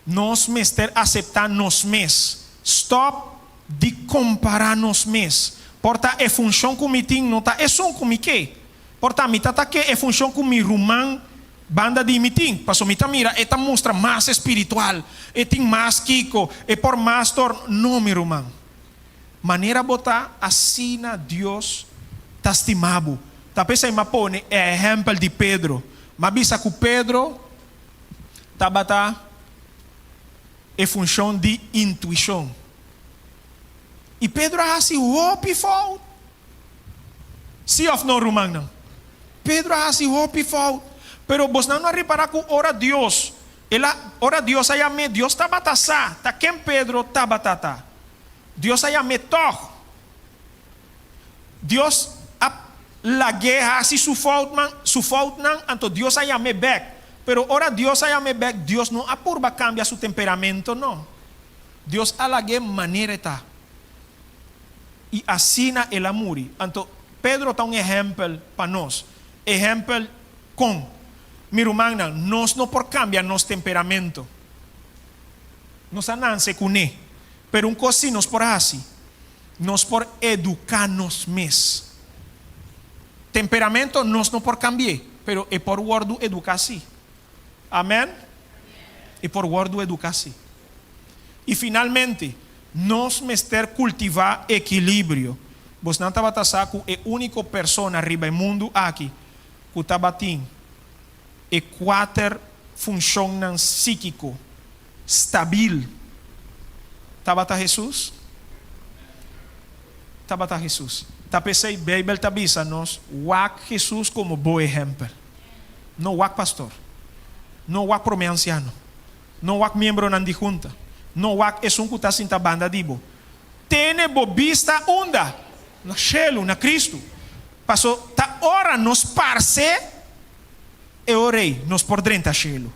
Nos mester aseptá nos mes. Stòp di kompará nos mes. Por ta e funshon ku mi tin no ta esun ku mi ke. Por ta mi ta ta ke e funshon ku mi ruman banda di mi tin. Pasobra mi ta mira e ta mustra mas espiritual, e tin mas kiko, e por mas tor. No, mi ruman. Manera bo ta, asina Dios ta stima bo. Ta p'esei m'a pone e ehèmpel di Pedro. M'a bisa ku Pedro tabata e funshon di intuishon. I Pedro a hasi hopi fout. Sí òf no, rumannan? Pedro a hasi hopi fout. Pero bosnan no a ripará ku ora Dios, el a, ora Dios a yam'é, Dios tabata sa ta ken Pedro tabata ta. Dios a yam'é tòg. Dios a lag'é hasi su foutman, su foutnan, anto Dios a yam'é bèk. Pero ora Dios a yam'é bèk, Dios no a purba kambia su temperamento, no. Dios a lag'é manera e ta. I asina el a muri. Anto Pedro ta un ehèmpel pa nos. Ehèmpel kon? Mi rumannan, nos no por kambia nos temperamento. Nos a nanse kuné. Pero un kos sí nos por hasi. Nos por eduká nos mes. Temperamento nos no por kambi'é. Pero e por wòrdu eduká sí. Amèn? E por wòrdu eduká sí. I finalmente, nos mester kultivá ekilibrio. Bosnan tabata sa ku e úniko persona riba e mundu aki ku tabatin e kuater funshonnan síkiko stabil tabata Hesus? Tabata Hesus. Ta p'esei Beibel ta bisa nos, Wak Hesus komo bo ehèmpel. No wak pastor. No wak promé ansiano. No wak miembronan di hunta. No wak esun ku ta sinta banda di bo. Tene bo bista unda? Na shelu, na Kristu. Paso ta ora nos parse e ora ei nos por drenta shelu.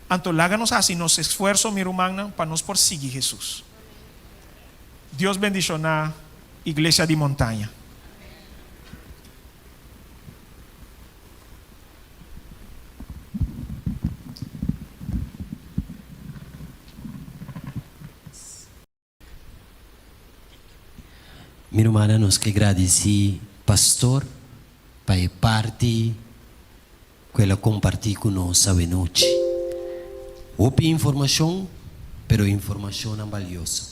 Anto laga nos hasi nos esfuerso, mi rumannan, pa nos por sigui Hesus. Dios bendishoná Iglesia di Montaña. Mi rumannan nos ke gradisí pastor pa e parti ku el a kompartí ku nos awenochi. Hopi informashon, pero informashonnan balioso.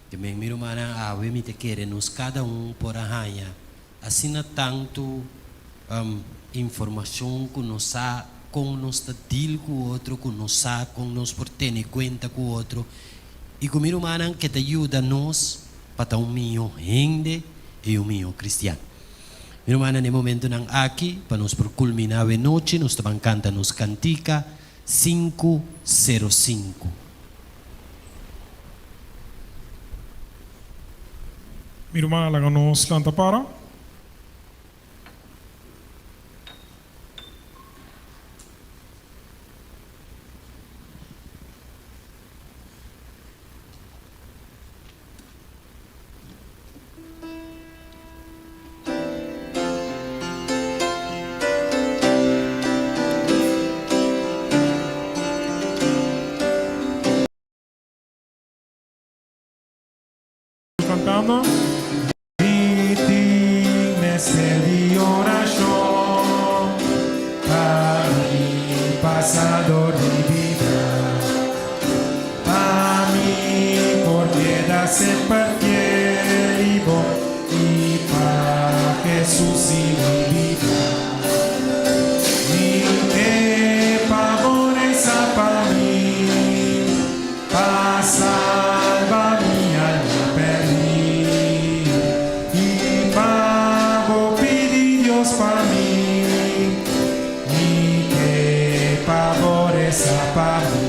Te men mi rumannan awe mi ta kere nos kada un por a haña asina tantu informashon ku nos sa kon nos ta deal ku otro, ku nos sa kon nos por tene kuenta ku otro i ku mi rumannan ke ta yuda nos pa ta un mihó hende i un mihó kristian. Mi rumannan, na e momentunan aki, pa nos por kulminá awenochi, nos ta ban kanta nos kantika 505. Mi ruman, laga nos lanta para. Cantando. Mi tin mester di orashon pa mi pasa dor di bida, pa mi por keda semper fiel i bon i pa Hesus sigui bida. Mi ke pa bo resa pa mi. Pa salba mi alma perdí i pa bo pidi Dios pa mi. Mi ke pa bo resa pa mi.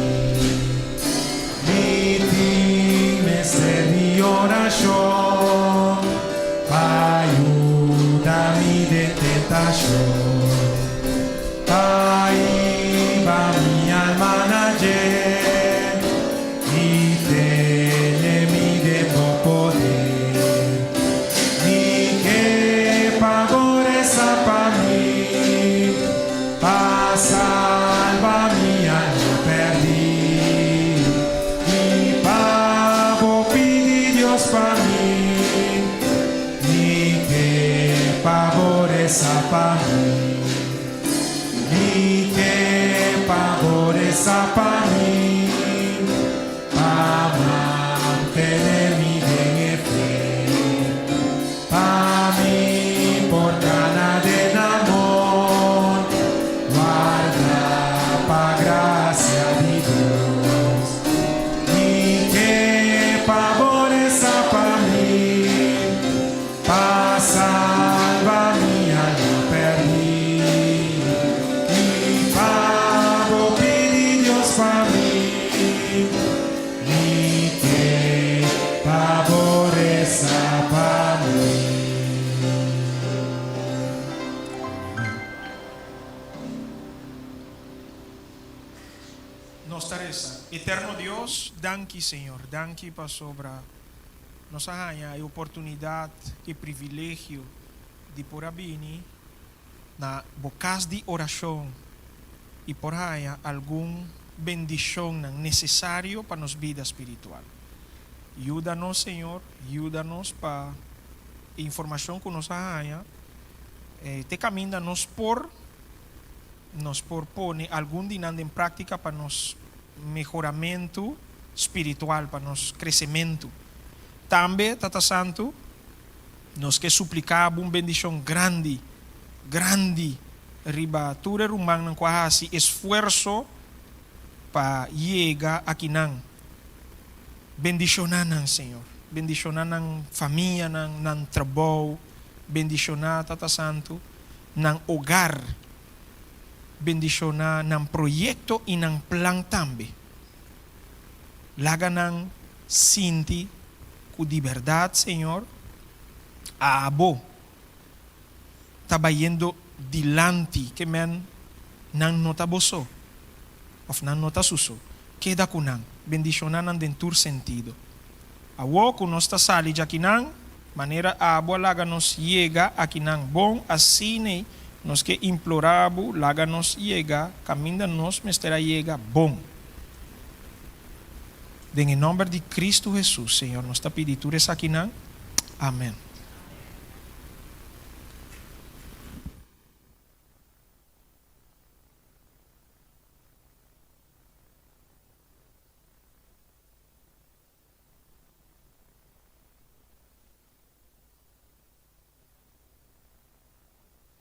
Mi tin mester di orashon pa yuda mi den tentashon. Pa hiba mi alma na dje i tene mi den bo poder. Mi ke pa bo resa pa mi, pa salba mi alma perdí i pa bo pidi Dios pa mi. Mi ke pa bo resa pa mi. Mi ke pa bo resa pa mi, pa mantene mi den e fe, pa mi por gana den amor, warda pa gracia di Dios. Mi ke pa bo resa pa mi. Pa salba mi alma perdí i pa bo pidi Dios pa mi. Mi ke pa bo resa pa mi. Nos ta resa. Eterno Dios, danki Señor, danki pasobra nos a haña e oportunidat, e privilegio di por a bini na bo kas di orashon i por haña algun bendishonnan nesesario pa nos bida spiritual. Yuda nos, Señor, yuda nos pa e informashon ku nos a haña. Te kaminda nos por, nos por pone algun di nan den práktika pa nos mehoramentu spiritual, pa nos kresementu. Tambe, Tata Santu, nos ke supliká Bo un bendishon grandi, grandi riba tur e rumannan ku a hasi esfuerso pa yega akinan. Bendishoná nan, Señor. Bendishoná nan famianan, nan trabou. Bendishoná, Tata Santu, nan hogar. Bendishoná nan proyekto i nan plan tambe. Laga nan sinti ku di bèrdat, Señor, abo ta bayendo dilanti ke men nan no ta bo so òf nan no ta su so. Keda ku nan, bendishoná nan den tur sentido. Awor ku nos ta sali djakinan, manera abo a laga nos yega akinan bon, asin'ei nos ke implorá bo laga nos yega kaminda nos mester a yega bon. Den e nòmber di Kristu Hesus, Señor, nos ta pidi tur esakinan. Amèn.